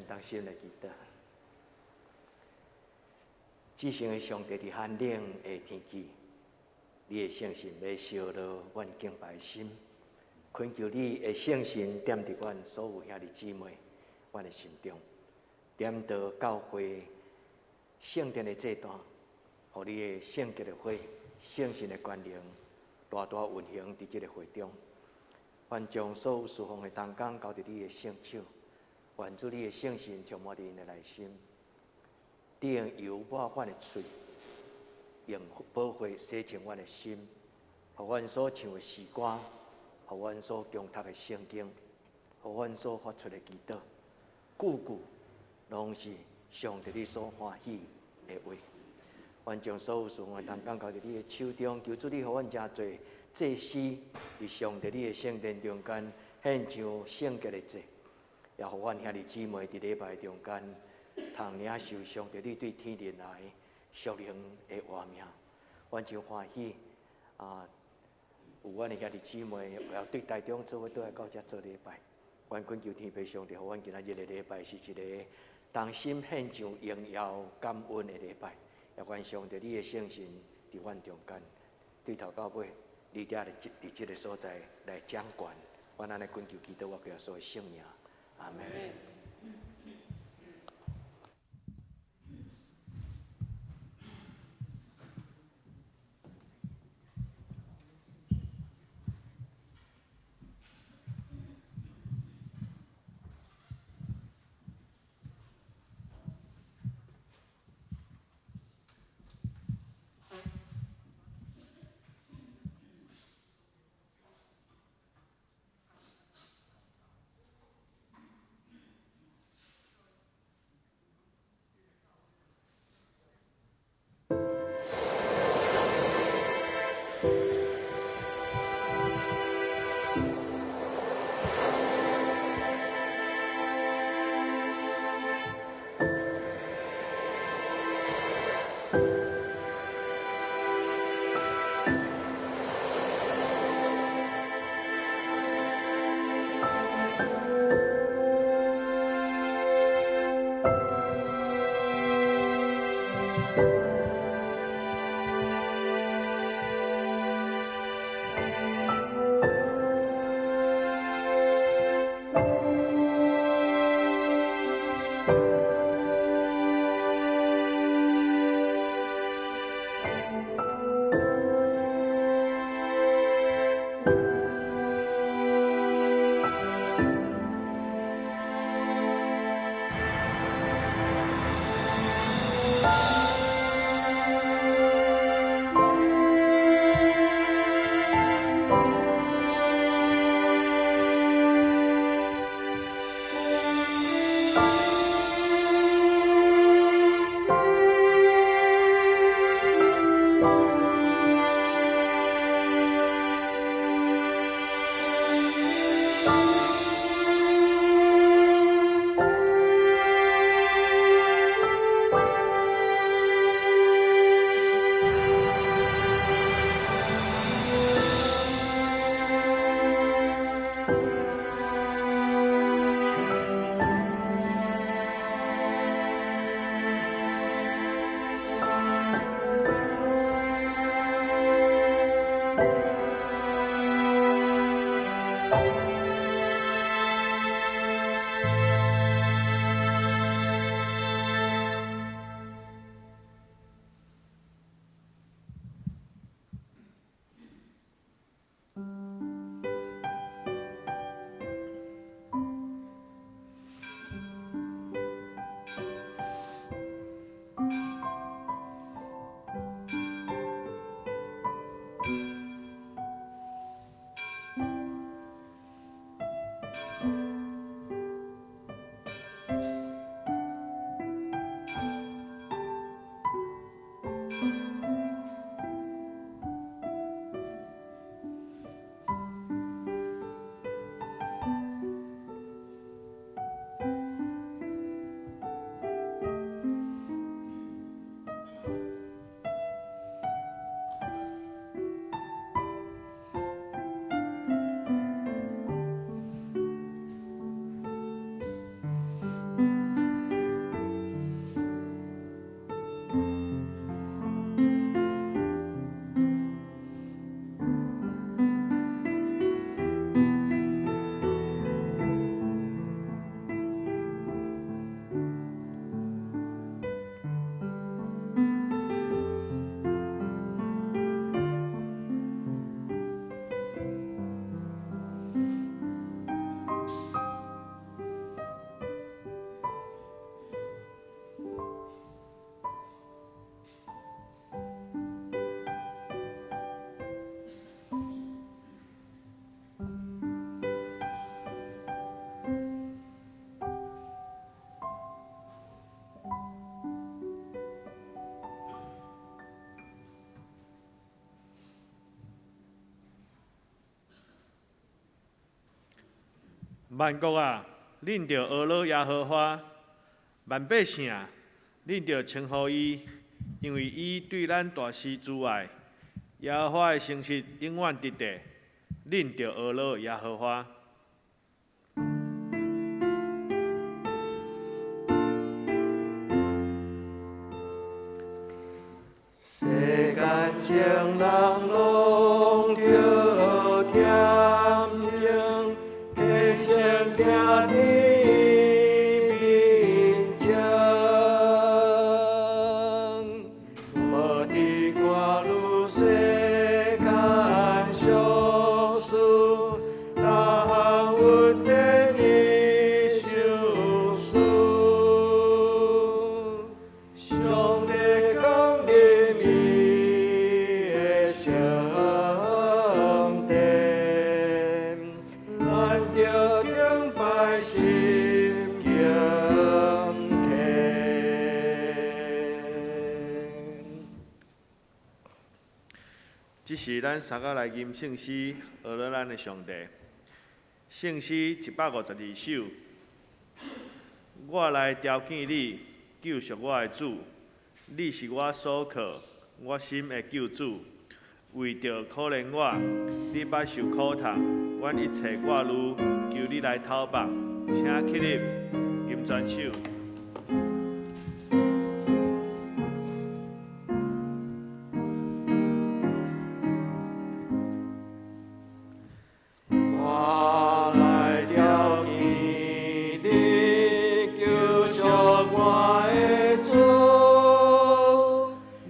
同心來祈禱。至聖的上帝，佇寒冷的天氣，你的聖神欲燒熱阮敬拜的心，懇求你的聖神踮佇阮所有兄弟姊妹，阮的心中，點著教會聖殿的祭壇，予你的聖潔的火、聖神的權能，大大運行佇這个會中。願將所有事奉的同工交佇你的聖手，願主你的聖神充滿佇𪜶的內心，你用油抹阮的喙，用寶血洗淨阮的心，予阮所唱的詩歌，予阮所誦讀的聖經，予阮所發出的祈禱，句句攏是上帝你所歡喜的話。願將所有事奉的同工交佇你的手中，求主你予阮誠濟祭司佇上帝你的聖殿中間獻上聖潔的祭，也予阮兄弟姊妹佇禮拜中間通領受上帝你對天靈來屬靈的活命。阮真歡喜啊！有阮的兄弟姊妹，會曉對台中做伙倒來到遮做禮拜。阮懇求天父上帝，予阮今仔日的禮拜是一個同心獻上榮耀感恩的禮拜。也願上帝你的聖神佇阮中間，對頭到尾，你才佇這个所在來掌權。阮按呢懇求祈禱，我耶穌的聖名，阿門。萬國啊，恁著呵咾耶和華；萬百姓啊，恁著稱呼伊，因為伊對咱大施慈愛。耶和華的誠實永遠佇地，恁著呵咾耶和華。世間情人攏著恬靜，低聲徛佇面前，無佇掛慮世間小事，逐項問題你相思。上帝降臨伊的聖殿，咱著敬拜心敬虔。這是咱三個來吟聖詩，呵咾咱的上帝。聖詩152首，我來朝見你，救贖我的主，你是我所靠，我心的救主。為著可憐我，你捌受苦痛，阮一切掛慮，求你來透放，請起立，金磚手。我來朝見你，救贖我的主，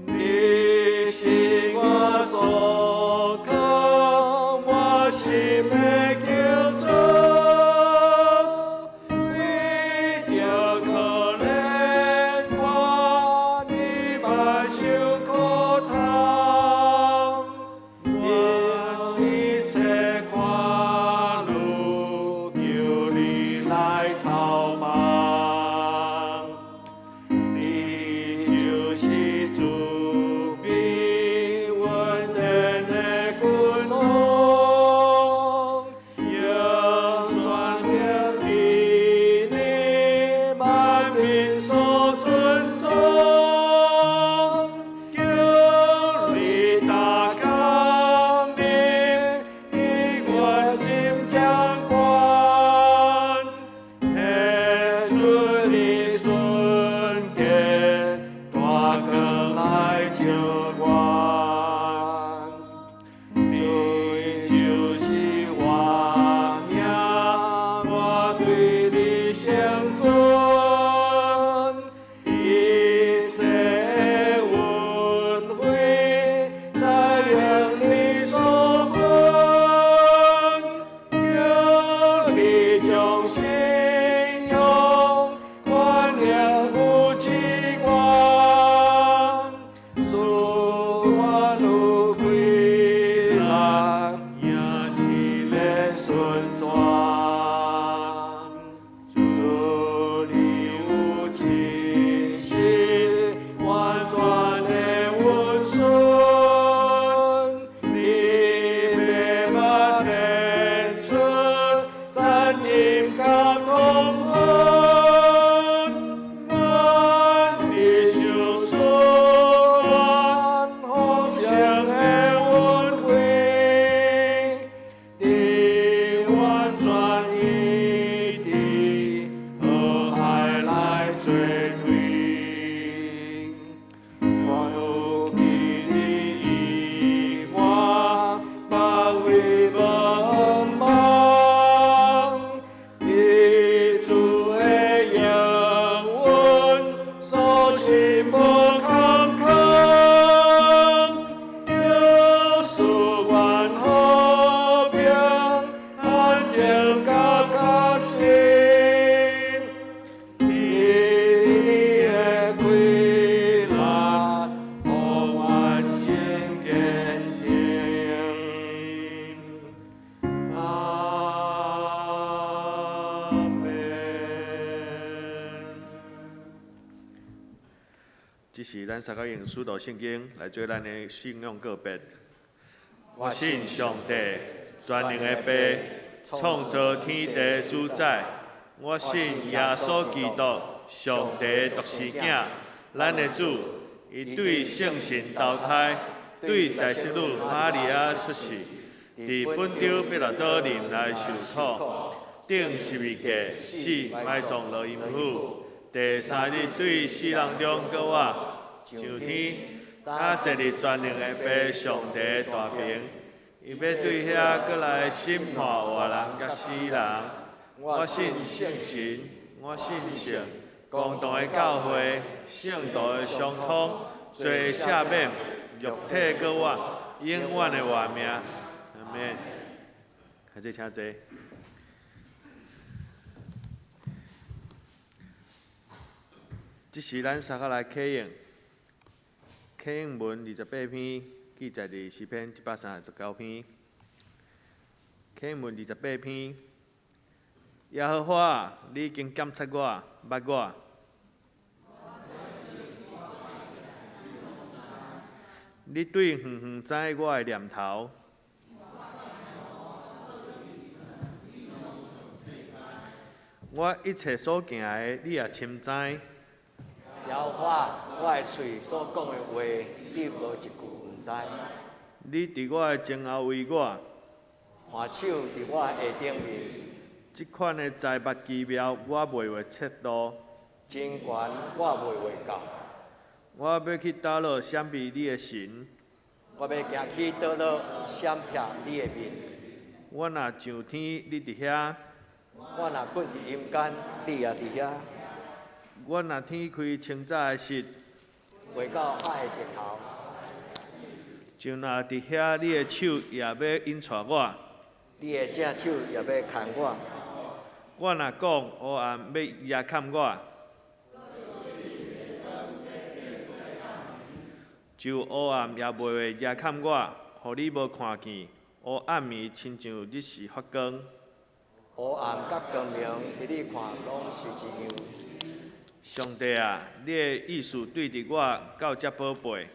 你是我所靠，我心的救主。為著可憐我，你捌受苦痛，阮一切掛慮，求你來透放。你就是慈悲恩典的君王，用權柄佇你萬民所尊崇，求你大降臨，以關心掌管，顯出你純潔大光來照阮。主就是我命，我對你成全，一切恩惠在靈裡所分，求你將信仰觀念扶持我，使我有氣力，贏試煉順轉。主你有真實完全的溫順，你袂捌現出殘忍佮痛恨，願你受賜豐盛的恩惠，佇完全醫治和愛來做對。我有記你以我包圍無望，佇主的應允，所信無空空，求賜願和平安靜佮時咱三個用使徒聖經來做咱的信仰告別。我信上帝，全能的父，創造天地主宰。我信耶穌基督，上帝獨生囝，咱的主。伊對聖神投胎，對在聖女瑪利亞出世，佇本丟彼拉多忍耐受苦，釘十字架死，埋葬落陰府。第三日對死人中復活，上天，他坐佇全能的父上帝大爿，伊欲對遐閣來審判活人佮死人。我信聖神，我信聖公同的教會，聖徒的相通，罪赦免，肉體復活，永遠的活命。阿們。開始請坐。這時咱三個來啟應，啟應文28篇，記載佇詩篇139篇。啟應文二十八篇，耶和華，你已經檢察我，捌我。你對遠遠知我的念頭。我一切所行的，你也深知。耶和華，我的喙所講的話，你無一句毋知。你佇我的前後圍我，看守佇我下頂面。這款的財物奇妙，我袂會測度。真懸，我袂會到。我欲去佗落閃避你的神？我欲行去佗落閃避你的面？我若上天，你佇遐；我若睏佇陰間，你也佇遐。我若天開清早的日，飛到海的盡頭，就若佇遐，你的手也欲引帶我，你的正手也欲牽我。我若講黑暗欲遮蓋我，就黑暗也袂會遮蓋我，予你無看見。黑暗暝親像日時發光。黑暗佮光明，佇你看攏是一樣。上帝啊，你的意思對佇我到遮寶貝。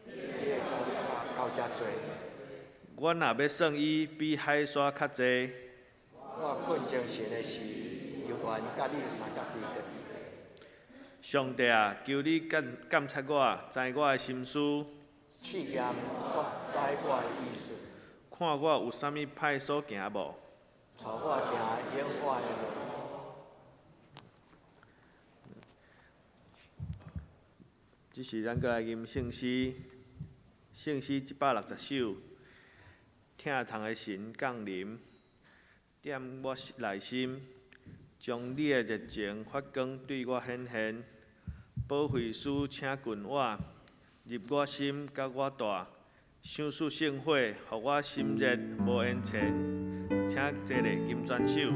你的想法到遮濟。我若欲算伊，比海沙較濟。我困精神的時，猶原佮你相仝佇咧。上帝啊，求你檢檢察我，知我的心思。試驗我，知我的意思。看我有啥物歹所行無？帶我行永遠的路。這時咱閣來吟聖詩，聖詩160首，疼痛的神降臨，踮我內心，將你的熱情發光對我顯現。保惠師請近我，入我心佮我蹛，賞賜聖火，予我心熱無延遲。請坐咧，金磚手。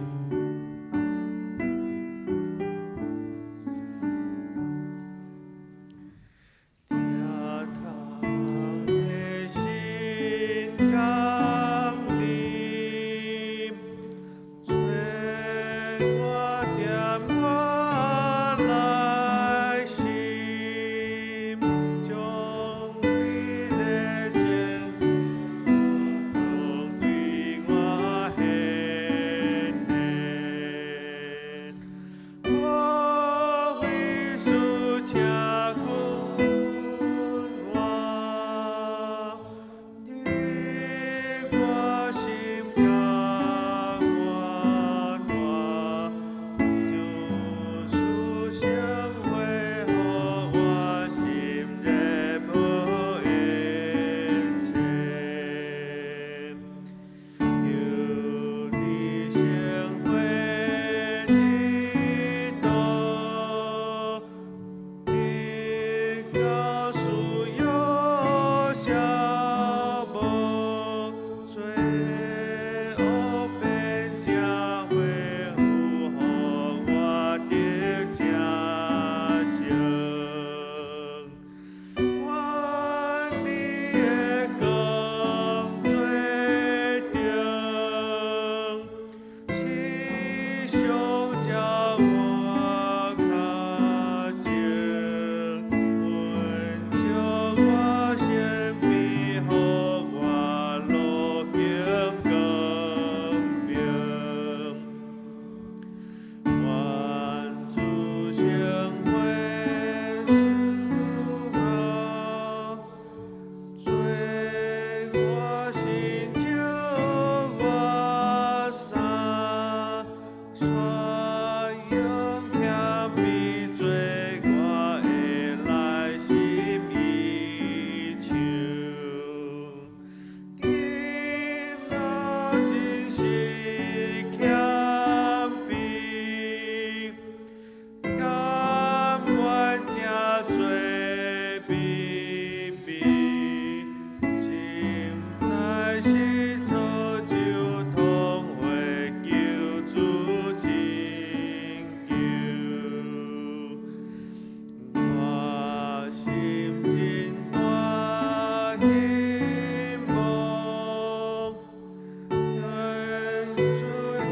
主你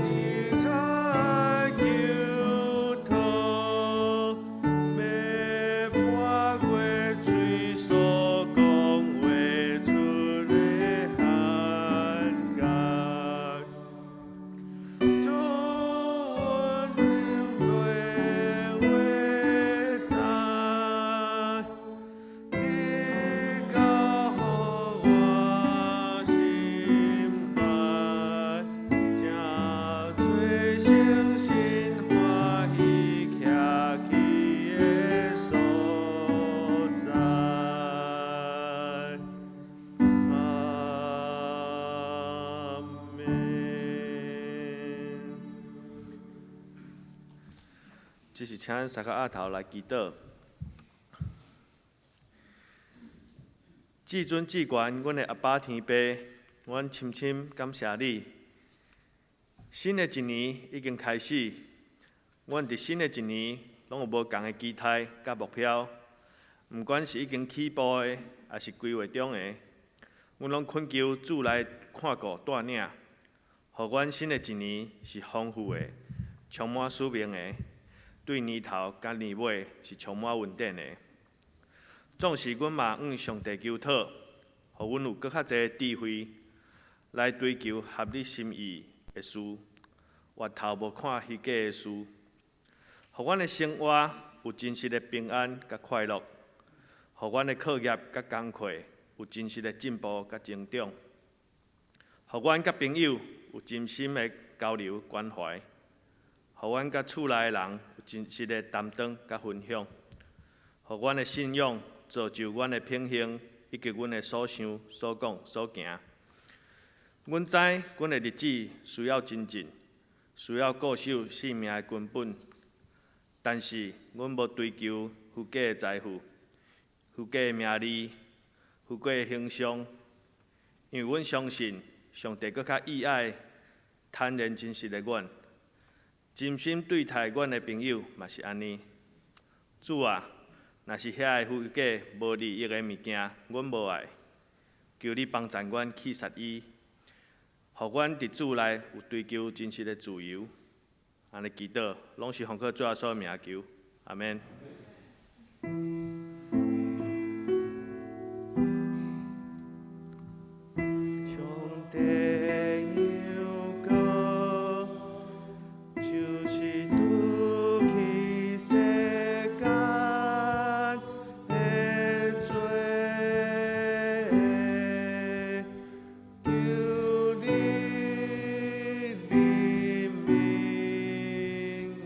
愛求討，欲跋過嘴所講話出的限額。主阮淚話知，你教予我心內，誠濟誠心歡喜徛起的所在。阿們。這是請咱三個額頭來祈禱。至尊至懸，阮的阿爸天父，阮深深感謝你。新的一年已經開始，阮佇新的一年攏有無仝的期待佮目標，毋管是已經起步的，抑是規劃中的，阮攏懇求主來看顧帶領，予阮新的一年是豐富的，充滿使命的，對年頭佮年尾是充滿恩典的。縱使阮嘛向上帝求討，予阮有閣較濟智慧來追求合你心意的事，越頭無看虛假的事，予阮的生活有真實的平安佮快樂，予阮的課業佮工課有真實的進步佮成長，予阮佮朋友有真心的交流關懷，予阮佮厝內的人有真實的擔當佮分享，予阮的信仰造就阮的品行，以及阮的所想、所講、所行。阮知阮的日子需要精進，需要固守性命的根本，但是阮無追求虛假的財富、虛假的名利、虛假的形象，因為阮相信上帝閣較喜愛坦然真實的阮，真心對待阮的朋友嘛是按呢。主啊，若是遐个虛假無利益的物件，阮無愛，求你幫贊阮去殺伊，予阮佇主內有追求真實的自由。按呢祈禱，攏是奉靠主耶穌的名求，阿們。上帝羊羔，就是除去世間的罪，求你憐憫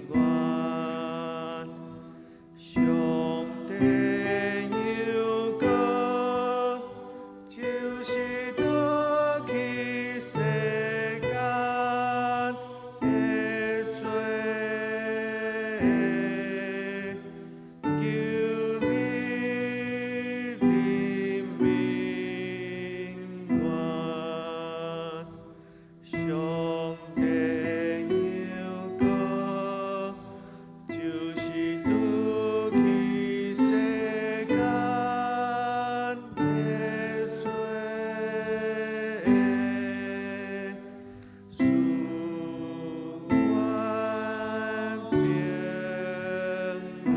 阮。上帝羊羔，就是除去世間的罪，求你憐憫阮。上帝羊羔，就是除去世間的罪，賜阮平安。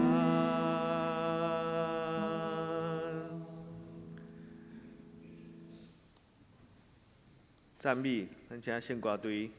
讚美，咱請聖歌隊。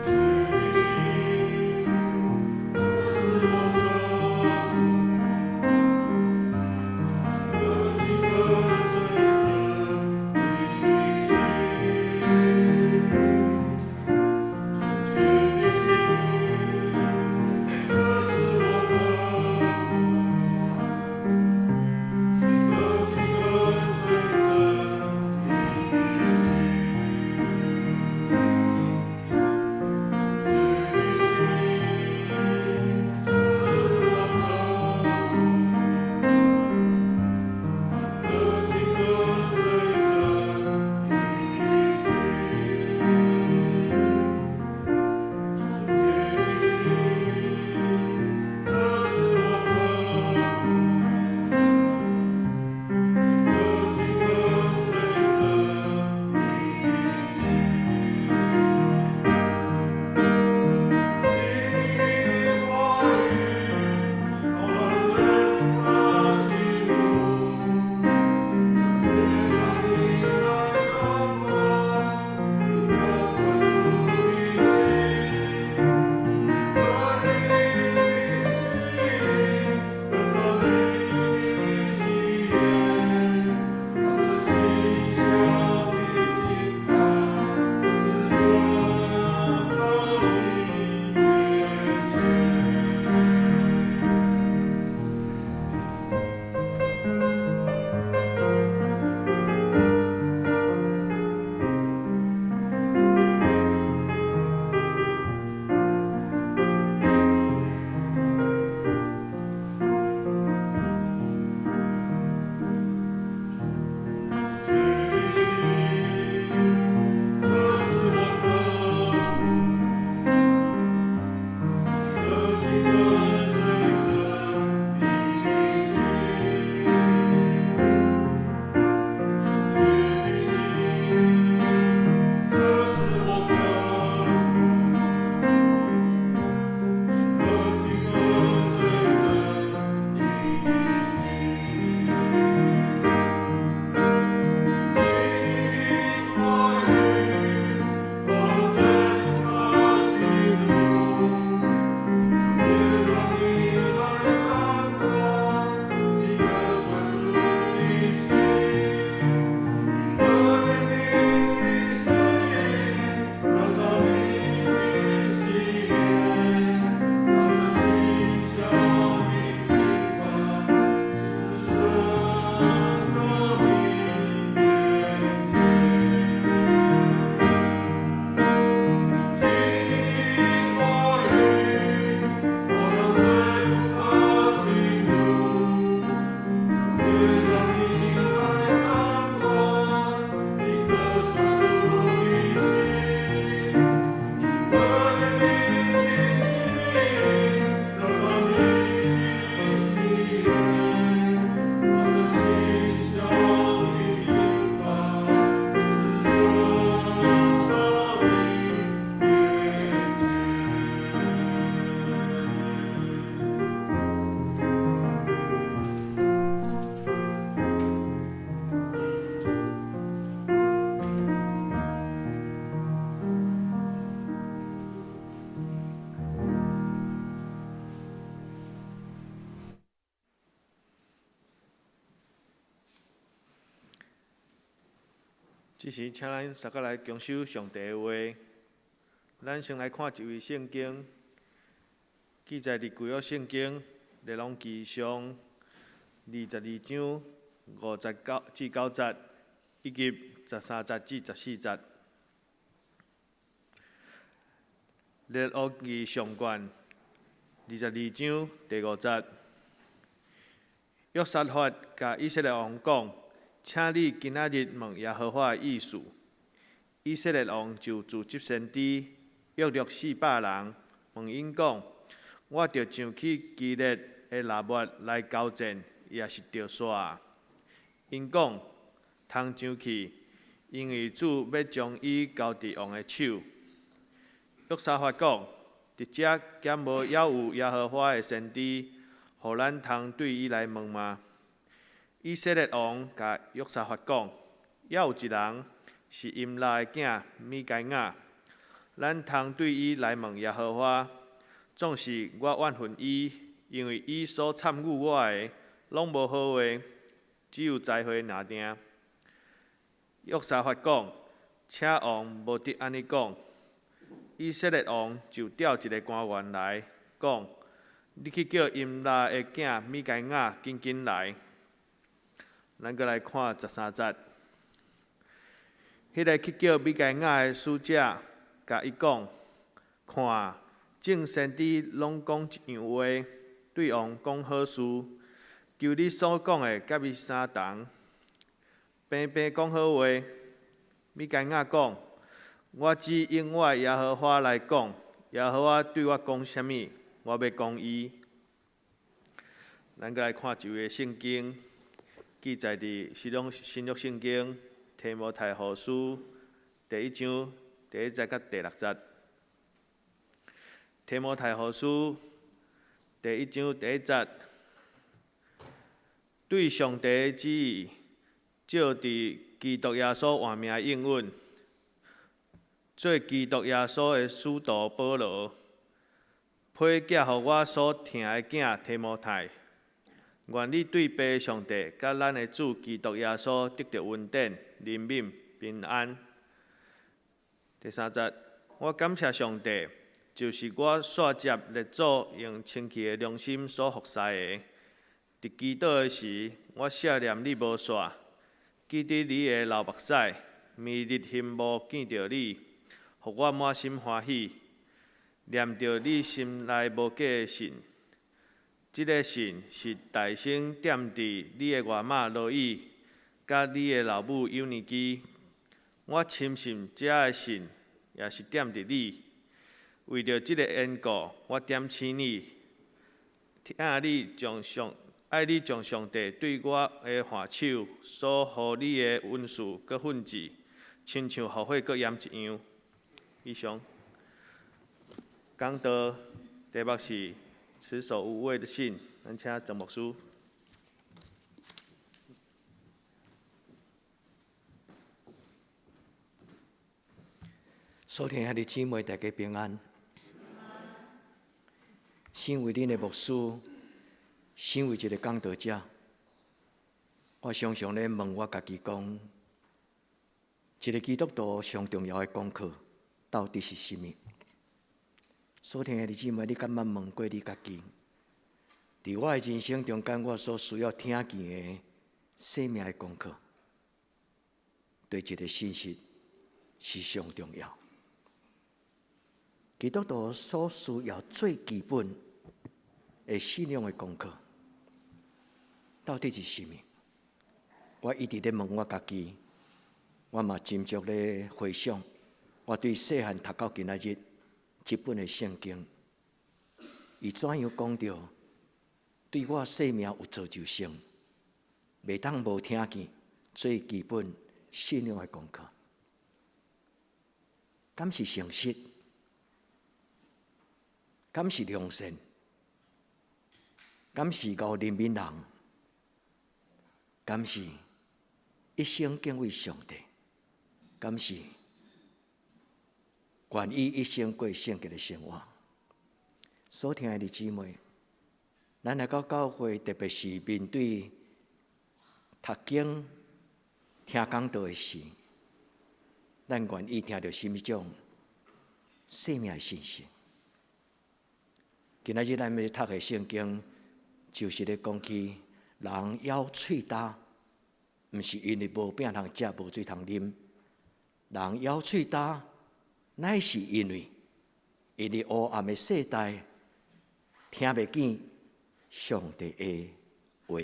Thank 這時，請咱大家來共守上帝的話。咱先來看一位聖經，記載佇舊約聖經列王紀上22章5節9至9節，以及13節至14節。列王紀上卷22章第5節，約沙法共以色列王講：請你今仔日問耶和華的意思。以色列王就組織先知，約略400人，問𪜶講：我著上去基列的喇末來交戰，抑是著煞？𪜶講：通上去，因為主欲將伊交佇王的手。約沙法講：佇遮敢無猶有耶和華的先知，予咱通對伊來問嗎？以色列王共約沙法講：猶有一人是音拉的囝米該雅，咱通對伊來問耶和華。總是我怨恨伊，因為伊所參與我的，攏無好話，只有災禍爾定。約沙法講：請王無得按呢講。以色列王就調一个官員來講：你去叫音拉的囝米該雅緊緊來。咱閣來看13節，彼个去叫米該雅的使者，共伊講：看，眾先知攏講一樣話，對王講好事。求你所講的佮伊相同，平平講好話。米該雅講：我只用我的耶和華來講，耶和華對我講啥物，我欲講伊。咱閣來看一位聖經，記載佇新約聖經提摩太後書第1章第1節佮第6節。提摩太後書第1章第1節，對上帝的旨意，照佇基督耶穌活命的應允，做基督耶穌的使徒保羅，批寄予我所疼的囝提摩太，願你對父上帝佮咱的主基督耶穌得著恩典、憐憫、平安。第3節，我感謝上帝，就是我煞接列祖用清氣的良心所服侍的。佇祈禱的時，我想念你無煞，記得你會流目屎，暝日欣慕見著你，予我滿心歡喜。念著你心內無假的信，這个信是代先踮佇你的外媽羅以，佮你的老母友尼基。我深信這个信也是踮佇你。為著這个緣故，我點醒你，請你將上愛你將上帝對我的下手所予你的恩賜閣訓示，親像予火閣鹽一樣。以上講道題目是持守無偽的信，咱請鄭牧師。所聽的姊妹，大家平安。身為恁的牧師，身為一个講道者，我常常咧問我家己講，一个基督徒上重要的功課到底是啥物？所聽的姊妹，你敢捌問過你家己？佇我的人生中間，我所需要聽見的生命的功課，對一个信息是上重要。基督徒所需要最基本的信仰的功課，到底是啥物？我一直咧問我家己，我嘛斟酌咧回想，我對細漢讀到今仔日這本的聖經，伊怎樣講著對我生命有造就性，袂當無聽見最基本信仰的功課，敢是誠實？敢是良善？敢是𠢕憐憫人？敢是一生敬畏上帝？敢是願意一生過聖潔的生活？所聽的姊妹，咱來到教會，特別是面對讀經、聽講道的時，咱願意聽著啥物種生命的信息？今仔日咱欲讀的聖經，就是咧講起人咬喙焦，毋是因為無餅通食，無水通啉。人咬喙焦，乃是因為因為黑暗的世代聽袂見上帝的話。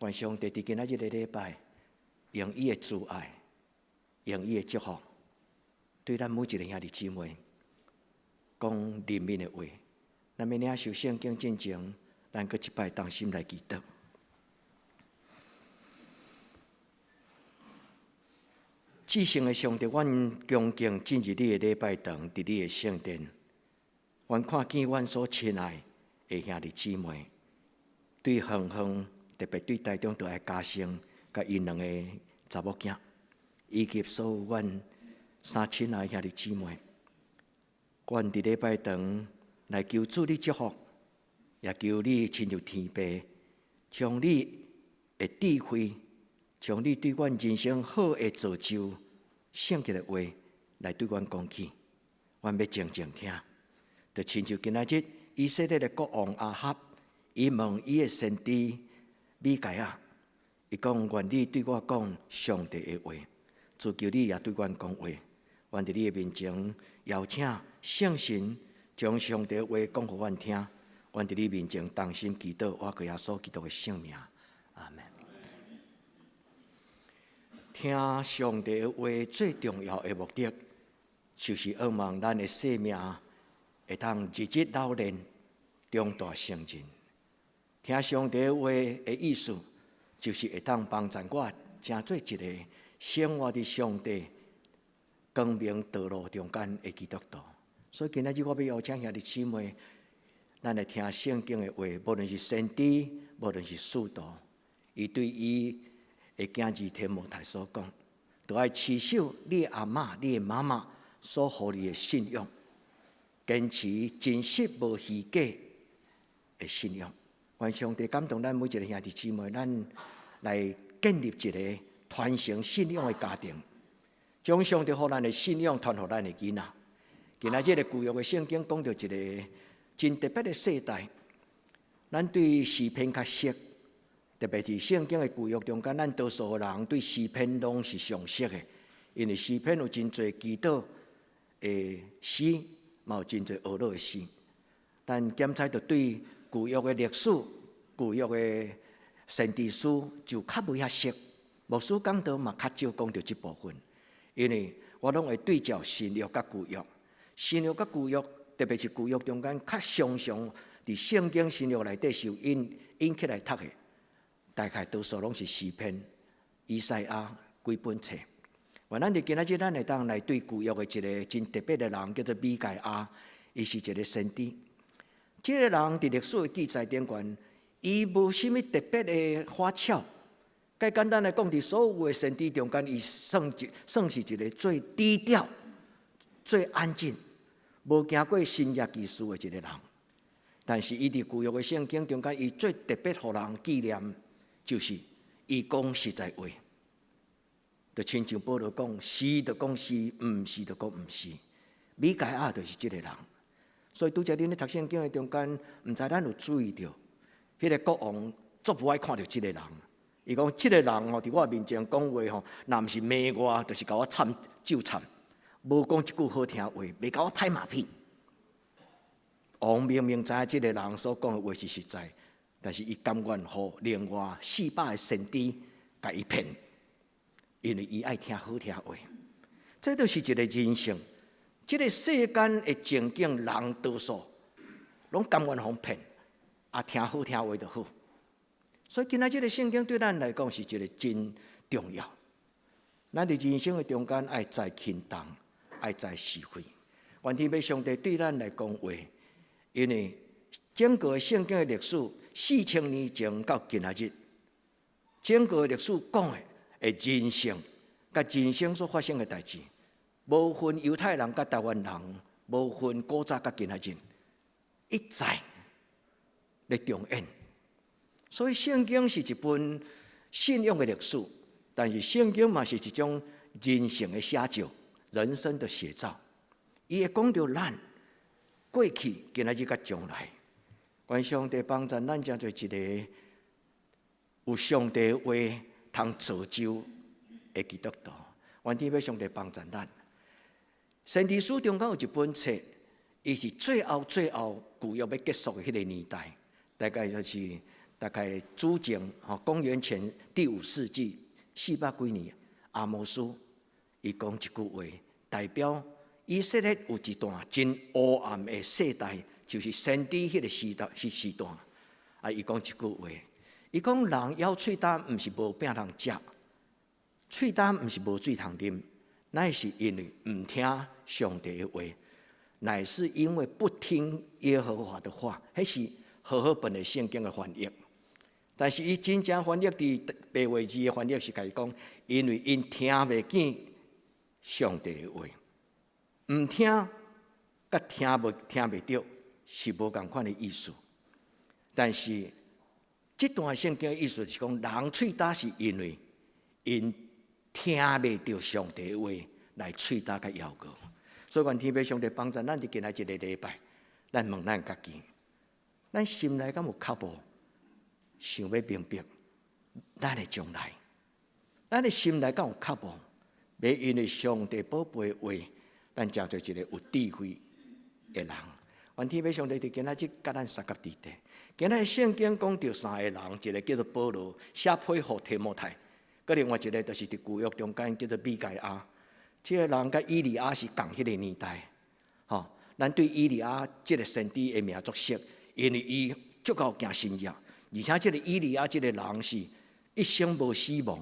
願上帝佇今仔日個禮拜，用伊的慈愛，用伊的祝福，對咱每一个兄弟姊妹講憐憫的話。咱欲領受聖經進前，咱閣一擺同心來祈禱。至聖的上帝，阮恭敬進入你的禮拜堂，佇你的聖殿，阮看見阮所親愛的兄弟姊妹，對遠遠，特別對台中倒來嘉盛，佮𪜶兩個查某囝，以及所有阮三親愛兄弟姊妹，阮佇禮拜堂來求主你祝福，也求你親像天父，將你的智慧，將你對阮人生好的造就，聖潔的話來對阮講起，阮欲靜靜聽。就親像今仔日以色列的國王亞哈，伊問伊的先知米該亞，伊講願你對我講上帝的話，主求你也對阮講話。阮佇你的面前邀請聖神將上帝的話講予阮聽。阮佇你面前同心祈禱，倚靠耶穌基督的聖名，阿門。聽上帝的話最重要的目的，就是向望咱的生命會當日日老練，長大成人。聽上帝的話的意思，就是會當幫助我成做一個生活佇上帝光明道路中間的基督徒。所以今仔日我欲邀請兄弟姊妹，咱來聽聖經的話，無論是先知，無論是使徒，伊對伊的囝兒提摩太所講，著愛持守你的阿嬤、你的媽媽所予你的信仰，堅持真實無虛假的信仰。願上帝感動咱每一個兄弟姊妹，咱來建立一個傳承信仰的家庭，將上帝予咱的信仰傳予咱的囡仔。今仔日個舊約的聖經講著一個真特別的世代，咱對詩篇較熟，特別佇聖經的舊約中間，咱多數人對詩篇攏是上熟的，因為詩篇有真濟祈禱的詩，嘛有真濟哀樂的詩。咱檢查著對舊約的歷史、舊約的先知書就較無遐熟。牧師講道嘛較少講著這部分，因為我攏會對照新約佮舊約，新約佮舊約，特別是舊約中間較常常佇聖經新約內底受引引起來讀的，大概多數攏是詩篇、以賽亞幾本冊。願咱佇今仔日，咱會當來對舊約的一個真特別的人，叫做米該亞，伊是一個先知。這個人佇歷史的記載頂懸，伊無啥物特別的花俏。較簡單來講，佇所有的先知中間，伊算是一個最低調、最安靜、無行過神蹟奇事的一個人。但是，伊佇舊約的聖經中間，伊最特別予人紀念，就是伊講實在話。就親像保羅講，是就講是，毋是就講毋是。米該亞就是這個人。所以拄才恁咧讀聖經的中間，毋知咱有注意著，彼個國王足無愛看著這個人。伊講這個人吼，佇我面前講話吼，若毋是罵我，就是共我讖咒讖，無講一句好聽話，袂共我拍馬屁。王明明知影這個人所講的話是實在，但是伊甘願予另外400個先知共伊騙，因為伊愛聽好聽話。這就是一個人性。這個世間的情景，人多數攏甘願予人騙，啊，聽好聽話就好。所以今仔這個聖經對咱來講是一個真重要。咱佇人生的中間愛知輕重，愛知是非。願天父上帝對咱來講話，因為整個聖經的歷史4000年前到今仔日，整個歷史講的人性，佮人生所發生的代誌，無分猶太人佮台灣人，無分古早佮今仔日，一再咧重演。所以聖經是一本信仰的歷史，但是聖經嘛是一種人生的寫照，人生的寫照。伊會講著咱過去、今仔日佮將來。願上帝幫助咱，成做一个有上帝話通造就的基督徒。願天父上帝幫助咱。先知書中間有一本冊，伊是最後最後舊約欲結束的彼个年代，大概就是大概主前吼，公元前第五世紀四百幾年，阿摩司伊講一句話，代表以色列有一段真黑暗的世代，就是先知彼個時代是時段。啊，伊講一句話，伊講人枵喙焦，毋是無餅通食，喙焦毋是無水通啉，乃是因為毋聽上帝的話，乃是因為不聽耶和華的話。彼是和合本的聖經的翻譯。但是伊真正翻譯佇白話字的翻譯是共伊講，因為𪜶聽袂見上帝的話，毋聽佮聽袂著是無仝款的意思。但是這段聖經的意思是講，人喙焦是因為𪜶聽袂著上帝的話來喙焦佮枵餓。所以願天父上帝幫助咱佇今仔這个禮拜，咱問咱家己，咱心內敢有渴慕，想欲明白咱的將來？咱的心內敢有渴慕，欲因為上帝寶貝的話，咱成做一个有智慧的人。願天父上帝佇今仔日佮咱相佮佇底。今仔聖經講著三个人，一个叫做保羅，寫批予提摩太；閣另外一个就是佇舊約中間叫做米該亞。這个人佮以利亞是仝彼个年代，吼。咱對以利亞這个先知的名足熟，因為伊足𠢕行神蹟，而且這个以利亞這个人是一生無死亡，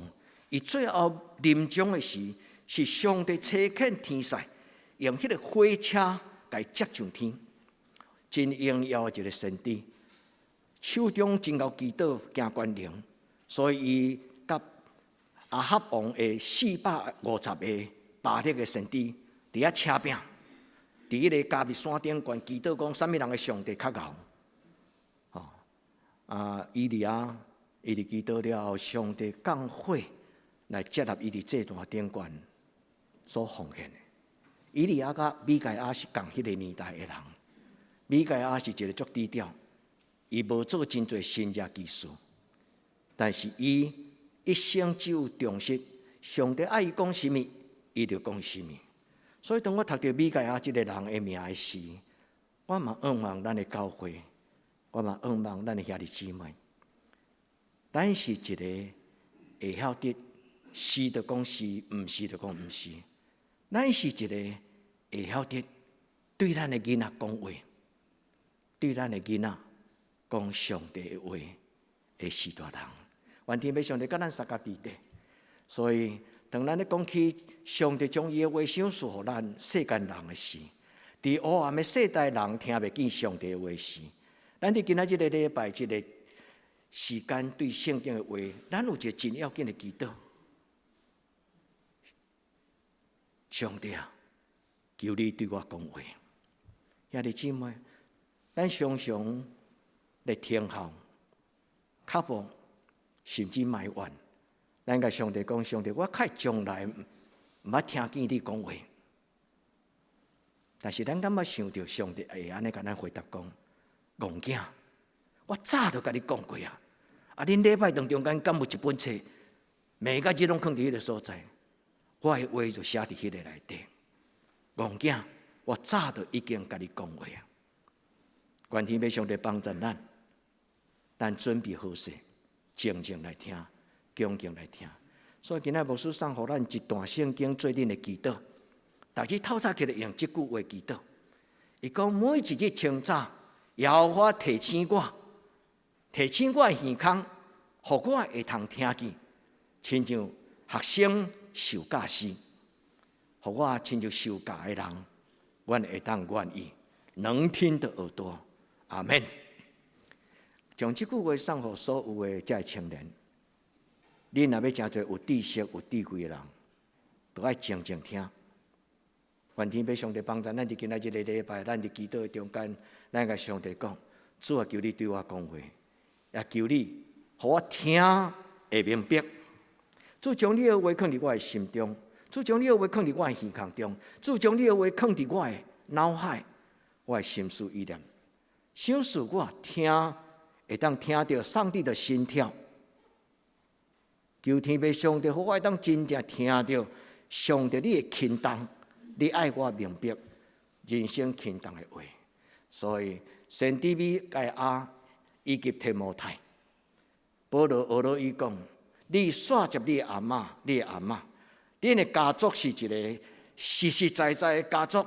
伊最後臨終的時，是上帝差遣天使用彼个火車共伊接上天，真榮耀的一个先知，手中真𠢕祈禱行權能，所以伊佮亞哈王的450個巴力的先知佇遐車拚，佇彼个迦密山頂懸祈禱講，啥物人的上帝較𠢕？吼啊！以利亞伊佇祈禱了後，上帝降火來接納伊佇祭壇頂懸所奉獻的。以利亞佮米該亞是仝彼个年代的人，米該亞是一个足低調，伊無做真濟神蹟奇事，但是伊一生只有忠實，上帝愛伊講啥物，伊就講啥物。所以當我讀著米該亞這个人的名的時，我嘛向望咱的教會，我嘛向望咱的兄弟姊妹，咱是一个會曉得是就講是，毋是就講毋是。咱是一个會曉得對咱的囡仔講話，對咱的囡仔講上帝的話的序大人。願天父上帝佮咱相佮佇底，所以當咱咧講起上帝將伊的話賞賜予咱世間人的時，佇黑暗的世代人聽袂見上帝的話時，咱佇今仔這个禮拜這个時間對聖經的話，咱有一个真要緊的祈禱。上帝啊，求你對我講話。兄弟姊妹，咱常常咧聽候、渴慕，甚至埋怨。咱共上帝講：上帝，我較從來毋捌聽見你講話。但是咱敢捌想著上帝會按呢共咱回答講：戇囝，我早就共你講過啊！啊，恁禮拜堂中間敢有一本冊，暝甲日攏囥佇彼个所在，我的話就寫佇彼个內底。戇囝，我早就已經共你講話啊！願天父上帝幫助咱，咱準備好勢，靜靜來聽，恭敬來聽。所以今仔牧師送予咱一段聖經做恁的祈禱。逐日透早起來用這句話祈禱。伊講每一日清早，耶和華提醒我，提醒我的耳孔，予我會通聽見，親像學生受教時，予我親像受教的人，阮會當願意能聽的耳朵。阿門。將這句話送予所有的這个青年，恁若欲成做有知識、有智慧的人，都愛靜靜聽。願天父上帝幫助咱佇今仔這个禮拜，咱佇祈禱的中間，咱共上帝講：主啊，求你對我講話，也求你予我聽會明白。主將你的話囥佇我的心中，主將你的話囥佇我的耳孔中，主將你的話囥佇我的腦海，我的心思意念，賞賜我聽會當聽著上帝的心跳。求天父上帝，予我會當真正聽著上帝你的輕重，你愛我明白人生輕重的話。所以先知米該亞以及提摩太，保羅學了伊講：你煞接你的阿嬤，你的阿嬤，恁的家族是一個實實在在的家族，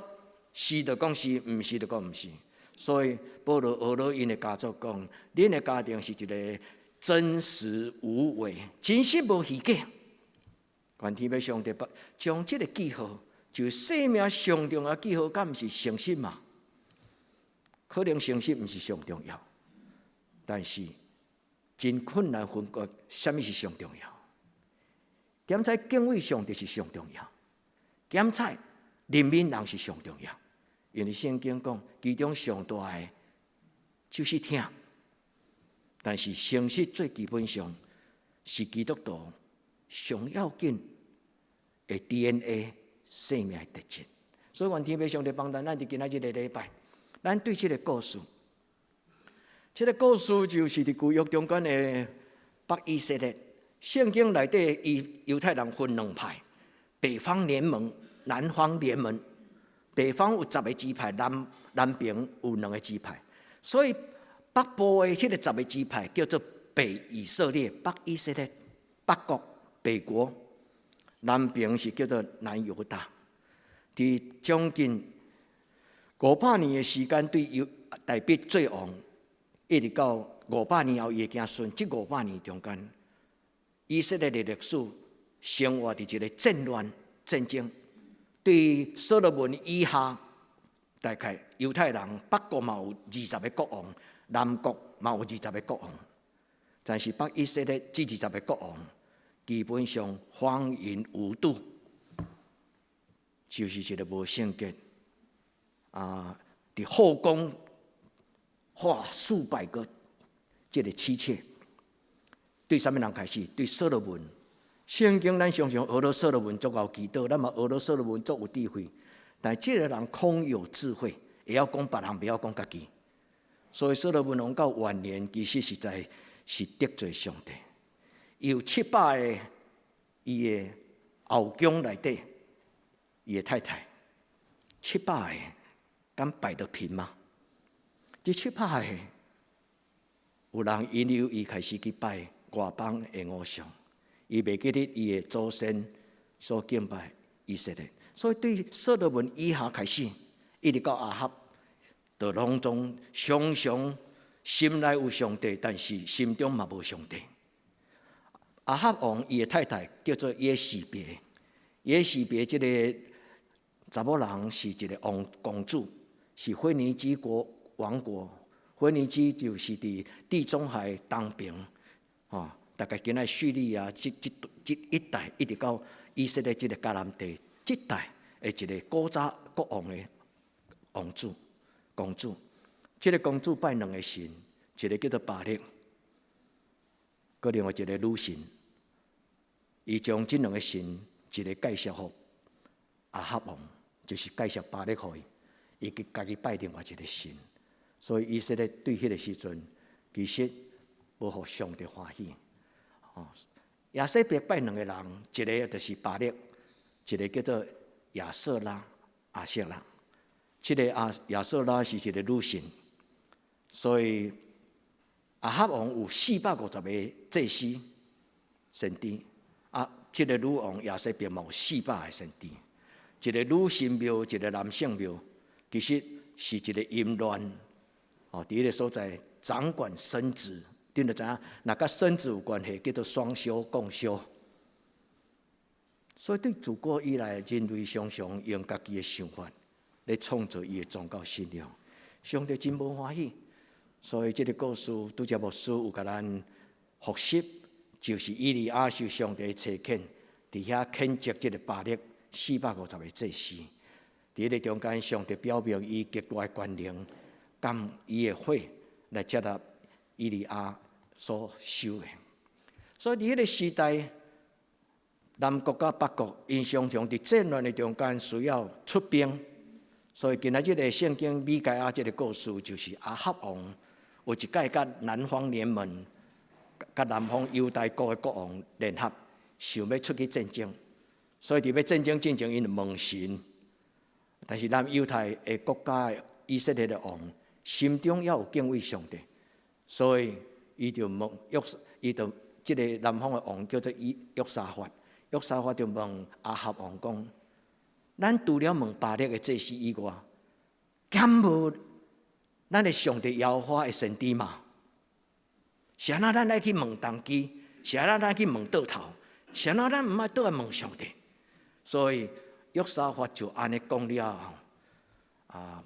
是就講是，毋是就講毋是。所以保羅學了𪜶的家族講：恁的家庭是一個真實無偽，真實無虛假。願天父上帝將這個記號，就生命上重要記號，敢毋是誠實嘛？可能誠實毋是上重要，但是真困難分割，啥物是上重要？檢採敬畏上帝是上重要，檢採憐憫人是上重要。因為聖經講，其中上大的就是疼。但是誠實最基本上是基督徒上要緊的 DNA 生命的特質。所以願天父上帝幫助咱，佇今仔日個禮拜，咱對這個故事，這個故事就是佇舊約中間的北以色列。聖經內底，伊猶太人分兩派：北方聯盟、南方聯盟。北方有十個支派，南邊有兩個支派。所以北部的這個十個支派叫做北以色列，北以色列，北國、北國。南邊是叫做南猶大。佇將近500年的時間，對猶大衛做王，一直到五百年後，伊的子孫。這五百年中間，以色列的歷史生活佇一個戰亂戰爭。對所羅門以下，大概猶太人北國嘛有20個國王，南國嘛有二十個國王。但是北以色列這二十個國王，基本上荒淫無度，就是一個無聖潔啊！佇後宮花數百個這個妻妾，對啥物人開始？對所羅門。聖經咱常常學了所羅門足𠢕祈禱，咱嘛學了所羅門足有智慧。但這個人空有智慧，會曉講別人，袂曉講家己。所以所羅門王到晚年，其實實在是得罪上帝。有700個伊的後宮內底，伊的太太，七百個敢擺得平嗎？這七百個有人引誘伊開始去拜外邦的偶像，伊袂記得伊的祖先所敬拜以色列，所以對所羅門以下開始，一直到亞哈，就攏總常常心內有上帝，但是心中嘛無上帝。亞哈王伊的太太叫做耶洗別，耶洗別這個查某人是一個王公主，是腓尼基國王國。腓尼基就是佇地中海東邊，吼，大概今仔敘利亞這一帶，一直到以色列這個迦南地這帶的一個古早國王的王子公主。這個公主拜兩個神，一個叫做巴力，閣另外一個女神。伊將這兩個神一個介紹予亞哈王，就是介紹巴力予伊，伊去家己拜另外一個神。所以以色列對彼個時陣，其實無予上帝歡喜。哦，耶洗別拜兩個人，一個就是巴力，一個叫做亞舍拉、亞舍拉。這個亞舍拉是一個女神，所以亞哈王有450個祭司先知，啊，這個女王耶洗別嘛有400個先知，一個女神廟，一個男性廟，其實是一個淫亂。哦，佇彼個所在掌管生殖，恁就知影，若佮生殖有關係，叫做雙修共修。所以對自古以來，人類常常用家己的想法來創造伊的宗教信仰，上帝真無歡喜。所以這個故事，拄才牧師有共咱複習，就是以利亞受上帝差遣，佇遐譴責這個巴力450個祭司。佇彼個中間，上帝表明伊極大的權能。含伊的火來接納以利亞所修的，所以佇彼個時代，南國佮北國，𪜶常常佇戰亂的中間需要出兵，所以今仔日的聖經米該亞這个故事，就是亞哈王有一擺佮南方聯盟，佮南方猶大國的國王聯合，想欲出去戰爭，所以佇欲戰爭進前，𪜶就問神。但是咱猶太的國家以色列的王心中也有敬畏上帝，所以伊就問約，伊就這个南方的王叫做伊約沙法。約沙法就問亞哈王講：咱除了問巴力的祭司以外，敢無咱的上帝耶和華的先知嗎？是按怎咱愛去問童乩？是按怎咱去問桌頭？是按怎咱毋愛倒來問上帝？所以約沙法就按呢講了後，啊，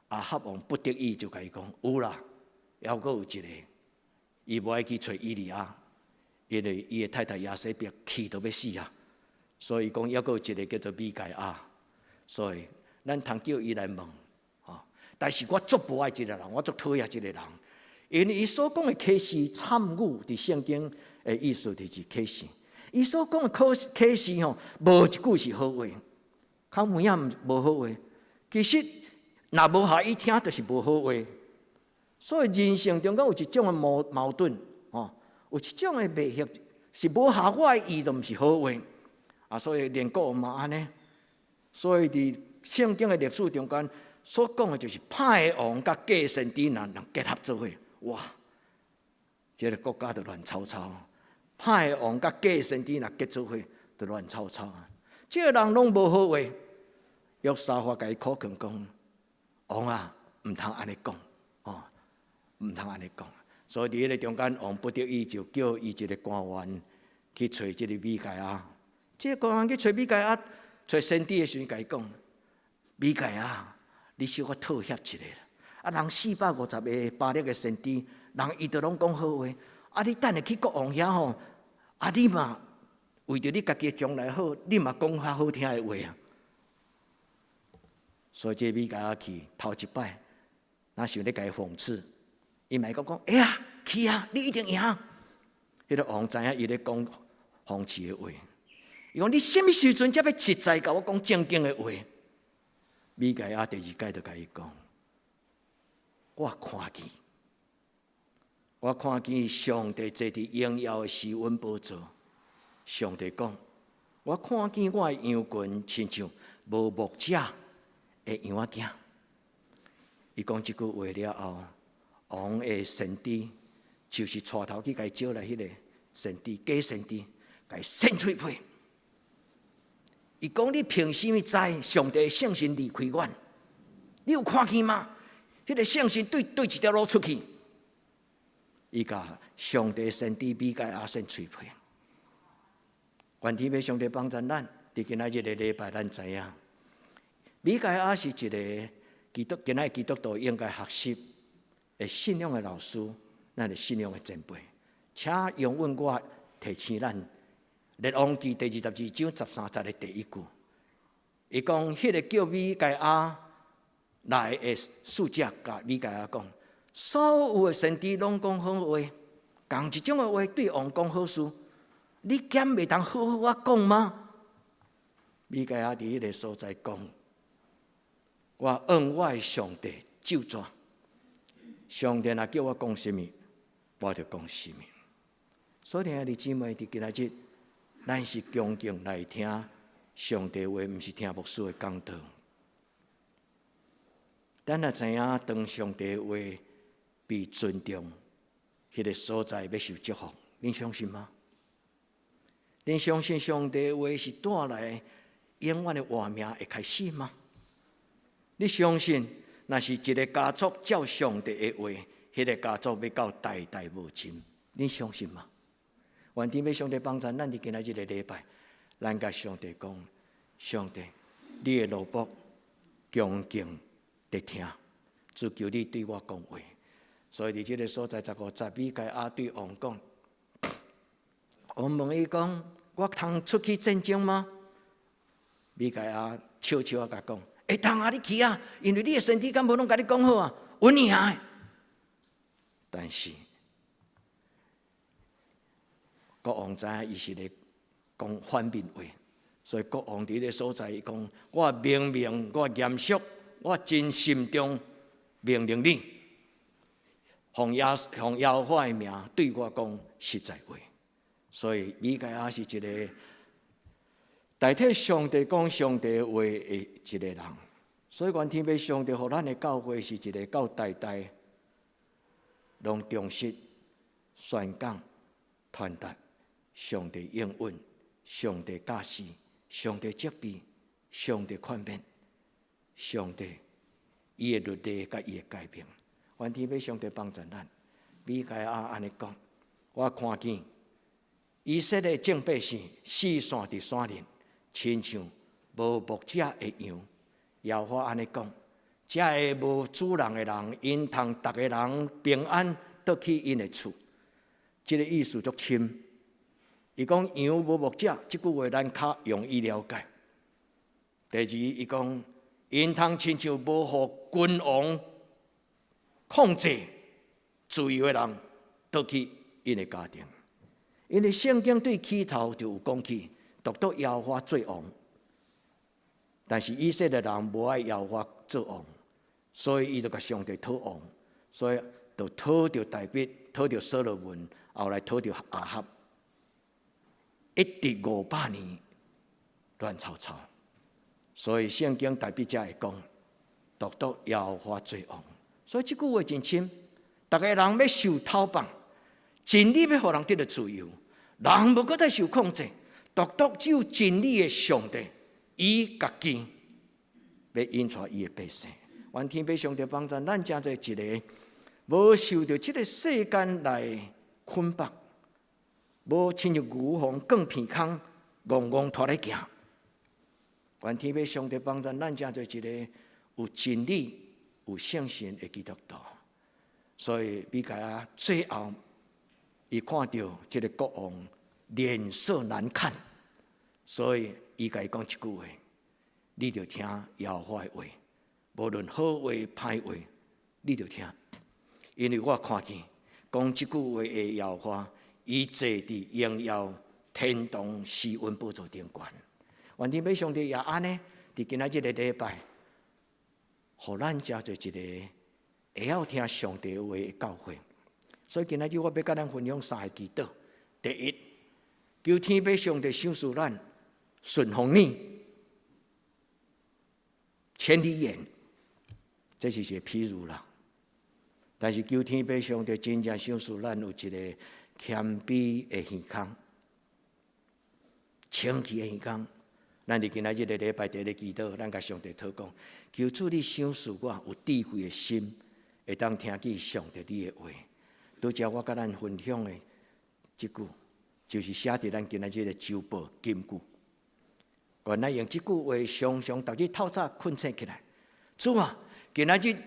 亞哈王不得已就共伊講：有啦，猶閣有一个，伊無愛去揣以利亞。因為伊的太太耶洗別氣著欲死啊，所以講猶閣有一个叫做米該亞，所以咱通叫伊來問，吼。但是我足無愛這个人，我足討厭這个人，因為伊所講的啟示參與佇聖經的意思就是啟示，伊所講的啟示吼，無一句是好話，較有影無好話。其實若無予伊聽，就是無好話。所以人生中間有一種的矛盾，吼。有一種的袂協，是無合我的意，就毋是好話。啊，所以連國王嘛按呢。所以佇聖經的歷史中間所講的，就是歹的王佮假先知若人結合做伙，哇！這个國家就亂糟糟。歹的王佮假先知若結做伙，就亂糟糟。這个人攏無好話。約沙法共伊苦勸講：王啊，毋通按呢講，哦，毋通按呢講。所以佇彼个中間，王不得已就叫伊一个官員去揣這个米該亞。這个官員去揣米該亞，揣先知的時陣，共伊講：米該亞，你小可妥協一下啦。啊，人450個巴力的先知，人伊都攏講好話。啊，你等下去國王遐吼，啊，你嘛為著你家己的將來好，你嘛講較好聽的話啊。所以這米該亞去頭一擺，若想咧共伊諷刺。伊嘛會講講，會啊，去啊，你一定贏。彼个王知影伊咧講諷刺的話，伊講你啥物時陣才欲實在共我講正經的話？米該亞第二擺就共伊講，我看見，我看見上帝坐佇榮耀的施恩寶座。上帝講，我看見我的羊群親像無牧者的羊仔囝。伊講這句話了後，王的先知就是帶頭去共伊招來彼个先知，假先知，共伊扇喙皮。伊講你憑啥物知上帝聖神離開阮？你有看見嗎？彼个聖神對佗一條路出去？伊共上帝先知米該亞扇喙皮。願天父上帝幫助咱，佇今仔日个禮拜，咱知影米該亞是一个基督，今仔基督徒應該學習的信仰的老師，咱的信仰的前輩，請容允我提醒咱，列王紀第22章13節的第一句，伊講，彼个叫米該亞來的使者，共米該亞講，所有的先知攏講好話，仝一種的話對王講好事，你敢袂當好好仔講嗎？米該亞佇彼个所在講，我按我的上帝咒詛，上帝若叫我講啥物，我就講啥物。所以兄弟姊妹，佇今仔日，咱是恭敬來聽上帝話，毋是聽牧師的講道。咱若知影，當上帝話被尊重，彼个所在欲受祝福，恁相信嗎？恁相信上帝話是帶來永遠的活命的開始嗎？你相信，若是一个家族照上帝的話，彼个家族欲到代代無盡，你相信嗎？願天父上帝幫助咱佇今仔日个禮拜，咱共上帝講：上帝，你的奴僕恭敬佇聽，只求你對我講話。所以佇這个所在15節，米該亞對王講：王問伊講，我通出去戰爭嗎？米該亞笑笑仔共講：會當啊，你去啊，因為你的先知敢無攏共你講好啊，穩贏。但是國王知影伊是咧講反面話。所以國王佇彼个所在，伊講：我明明我嚴肅，我真慎重命令你，奉耶和華的名對我講實在話。所以米該亞是一个代替上帝講上帝話的一个人。所以願天父上帝予咱的教會是一个到代代攏忠實宣講傳達上帝應允、上帝教示、上帝責備、上帝勸勉、上帝伊的律例佮伊的誡命。願天父上帝幫助咱。米該亞按呢講，我看見以色列眾百姓四散佇山林，親像無牧者的羊。耶和華按呢講，這个無主人的人，𪜶通逐个人平安倒去𪜶的厝。這个意思足深。伊講羊無牧者，這句話咱較容易了解。第二，伊講𪜶通親像無予君王控制自由的人，倒去𪜶的家庭。因為聖經對起頭就有講起，獨獨耶和華做王。但是以色列人無愛耶和華做王，所以伊就共上帝討王，所以就討著大衛，討著所羅門，後來討著亞哈，一直500年亂糟糟。所以聖經大衛才會講，獨獨耶和華做王。所以這句話真深，逐个人欲受討放，真理欲予人得著自由，人無閣再受控制，獨獨只有真理的上帝，伊家己欲引帶伊的百姓。願天父上帝幫助咱，成做一个無受著這个世間來捆綁，無親像牛予捲鼻空，戇戇拖咧行。願天父上帝幫助咱，成做一个有真理、有聖神的基督徒。所以米該亞最後，伊看著這个國王臉色難看，所以伊共伊講一句話：你著聽耶和華的話，無論好話歹話，你著聽。因為我看見講這句話的耶和華，伊坐佇榮耀天堂施恩寶座頂懸。願天父上帝也按呢，佇今仔這个禮拜，予咱成做一個會曉聽上帝話的教會。所以今仔日我欲佮咱分享三个祈禱。第一，求天父上帝賞賜咱順風耳、千里眼，這是一個譬喻啦。但是求天父上帝真正賞賜咱有一个謙卑的耳孔、清氣的耳孔。咱佇今仔這个禮拜佇咧祈禱，咱共上帝禱告，求主你賞賜我有智慧的心，會當聽見上帝你的話。拄才我佮咱分享的這句，就是寫佇咱今仔這个週報金句。願咱用這句話，常常逐日透早睏醒起來。主啊，今仔日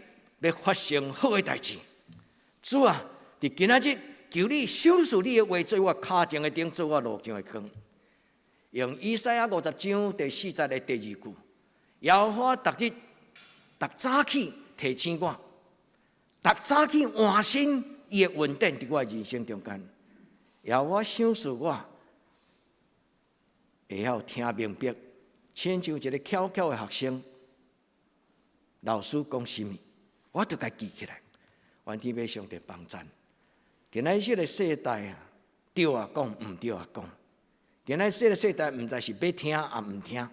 欲發生好的代誌。主啊，佇今仔日求你賞賜你的話，做我跤前的燈，做我路上的光。用以賽亞50章第4節的第二句，耶和華逐日逐早起提醒我，逐早起換新伊的恩典佇我的人生中間。耶和華賞賜我會曉聽明白，親像一个巧巧的學生，老師講啥物，我就共記起來。願天父上帝幫贊。今仔這个世代啊，對也講，毋對也講。今仔這个世代，毋知是欲聽抑毋聽，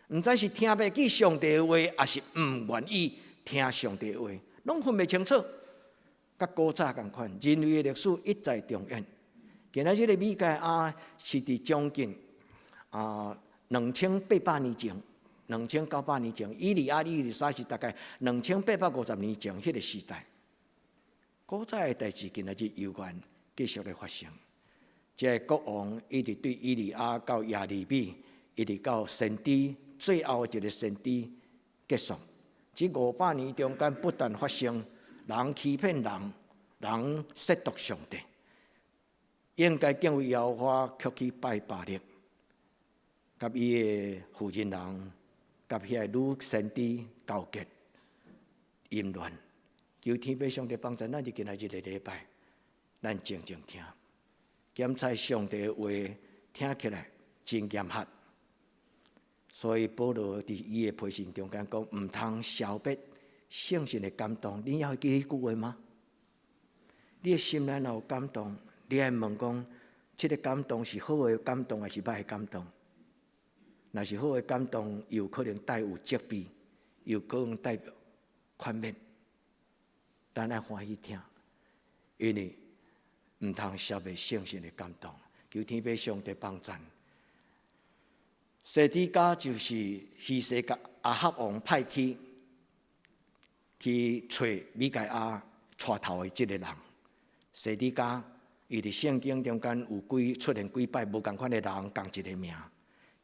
毋知是聽袂記上帝的話，抑是毋願意聽上帝的話，攏分袂清楚。佮古早仝款，人類的歷史一再重演。今仔這个米該亞是佇將近2800年前，2900年前，以利亞、以利沙是大概2850年前彼个時代。古早的代誌，今仔日猶原繼續咧發生。這个國王一直對以利亞到耶利米，一直到先知最後一个先知結束。這500年中間不斷發生人欺騙人，人褻瀆上帝，應該敬畏耶和華，卻去拜巴力，佮伊的婦人人，佮彼个女先知勾結淫亂。求天父上帝幫助咱，佇今仔這个禮拜，咱靜靜聽，檢查上帝的話，聽起來真嚴格。所以保羅佇伊的批信中間講，毋通消滅聖神的感動。你猶會記彼句話嗎？你的心內若有感動，你愛問講，這个感動是好的感動，還是歹的感動？若是好的感動，有可能帶有責備，有可能帶勸勉。咱愛歡喜聽，因為毋通消滅聖神的感動。求天父上帝幫贊。西底家就是希西家亞哈王派去去揣米該亞帶頭的這个人。西底家伊佇聖經中間有幾出現幾擺無仝款的人，仝一个名。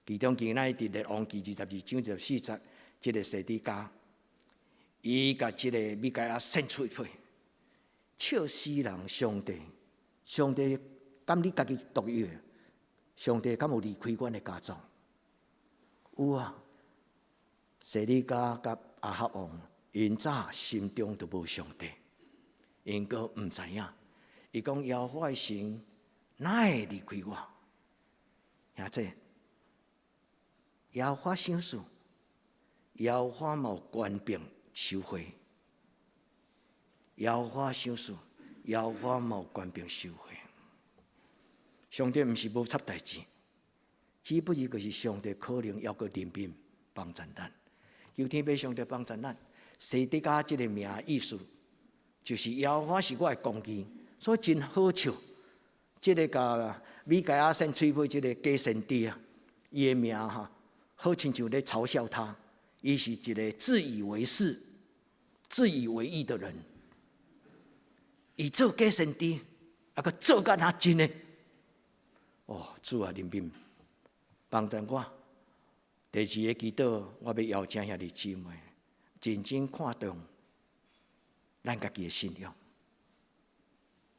其中今仔日佇列王紀22章24節，這个西底家，伊共這个米該亞扇喙皮，笑死人！上帝，上帝敢你家己獨有的？上帝敢有離開阮的家族？有啊，西底家佮亞哈王，𪜶早心中就無上帝，𪜶閣毋知影。伊講耶和華的神哪會離開我？兄弟，耶和華賞賜，耶和華嘛有權柄收回。耶和華賞賜，耶和華嘛有權柄收回。上帝毋是無插代誌，只不過就是上帝可能猶閣憐憫幫贊咱，求天父上帝幫贊咱。西底家這个名意思，就是耶和華是我的公義，所以真好笑。這个共米該亞扇喙皮這个假先知啊，伊的名哈，好親像咧嘲笑他，伊是一个自以為是、自以為義的人。伊做假先知，啊，閣做甲若真的。哦，主啊，憐憫幫助我。第二个祈禱，我欲邀請兄弟姊妹認真看重咱家己的信仰。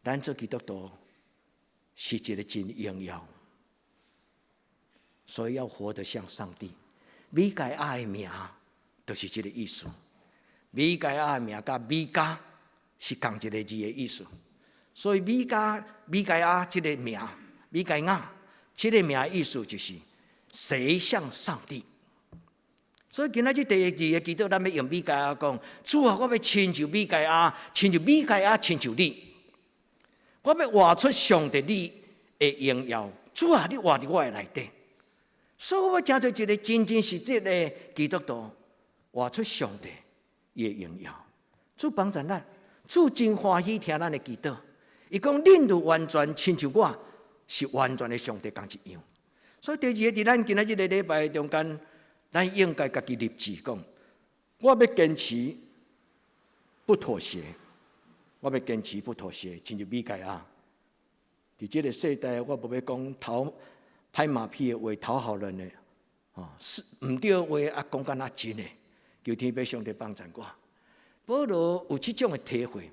咱做基督徒是一个真榮耀，所以要活得像上帝。米該亞的名就是這个意思。米該亞的名佮米迦是仝一个字的意思，所以米迦、米該亞這个名，米該亞這个名意思就是誰像上帝。所以今仔日第二个祈禱，咱欲用米該亞講：主啊，我欲親像米該亞，親像米該亞，親像你。我欲活出上帝你的榮耀。主啊，你活佇我的內底。所以我成做一个真真實實的基督徒，活出上帝伊的榮耀。主幫助咱，主真歡喜聽咱的祈禱。伊講恁若完全親像我，是完全的上帝仝一樣。所以第二个，佇咱今仔這个禮拜中間，咱應該家己立志講，我欲堅持不妥協，我欲堅持不妥協，親像米該亞。佇這个世代，我無欲講討拍馬屁的話，討好人的，哦，是毋對的話啊，講甲若真的，求天父上帝幫助我。保羅有這種的體會，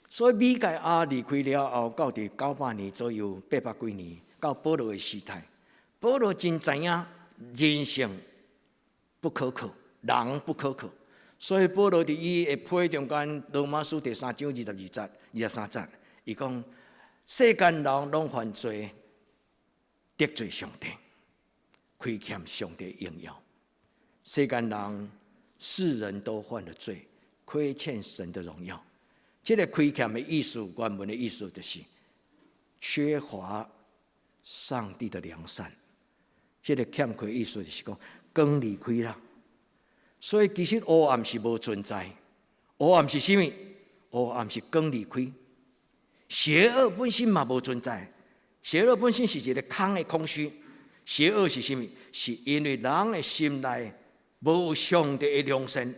所以米該亞離開了後，到佇900年左右，800幾年，到保羅的時代，保羅真知影人性不可靠，人不可靠，所以保羅佇伊的批中間，羅馬書第三章22節、23節，伊講世間人攏犯罪，得罪上帝，虧欠上帝榮耀。世間人，世人都犯了罪，虧欠神的榮耀。這个虧欠的意思，原文的意思就是缺乏上帝的良善。這个欠缺意思就是講光離開啦。所以其實黑暗是無存在，黑暗是啥物？黑暗是光離開。邪惡本身嘛無存在，邪惡本身是一个空的空虛。邪惡是啥物？是因為人的心內無上帝的良善，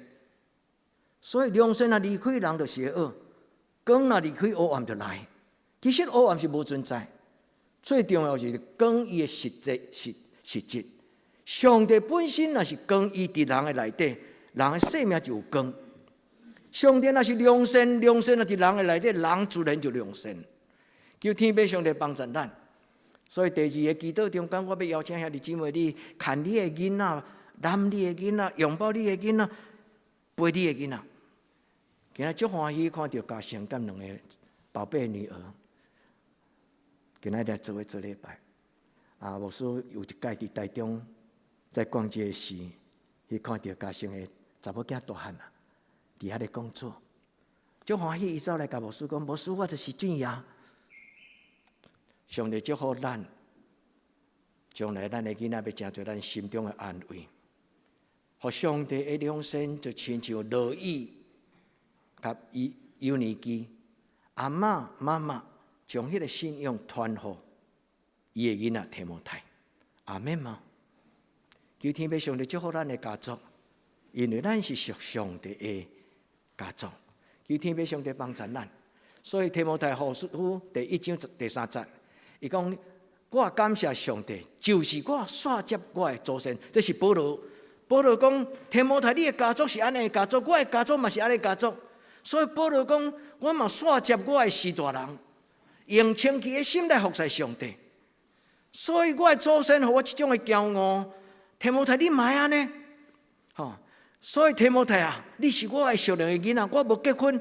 所以良善若離開人就邪惡，光若離開黑暗就來。其實黑暗是無存在，最重要是光伊的實際實實質。上帝本身若是光，伊佇人的內底，人的生命就有光。上帝若是良善，良善若佇人的內底，人自然就良善。求天父上帝幫助咱。所以第二个祈禱中間，我欲邀請兄弟姊妹，你牽你的囡仔，攬你的囡仔，擁抱你的囡仔，陪你的囡仔。今仔足歡喜看著嘉誠佮兩个寶貝女兒，今仔來做伙做禮拜。啊，牧師有一擺佇台中在逛街時，彼看著嘉誠的查某囝大漢啊，佇遐咧講座，足歡喜，伊走來共牧師講：牧師，我就是俊雅。上帝祝福咱，將來咱的囡仔欲成做咱心中的安慰，予上帝的良善就親像羅以佮友尼基阿嬤媽媽將彼个信仰傳予伊的囡仔提摩太，阿們嗎？求天父上帝祝福咱的家族，因為咱是屬上帝的家族。求天父上帝幫助咱，所以提摩太後書第一章第三節，伊講：我感謝上帝，就是我紲接我的祖先。這是保羅。保羅講：提摩太，你的家族是按呢的家族，我的家族嘛是按呢家族。所以保羅講：我嘛紲接我的序大人，用清氣的心來服侍上帝。所以我的祖先予我這種的驕傲，提摩太，你嘛愛按呢？吼！所以提摩太啊，你是我的屬靈的囡仔，我無結婚，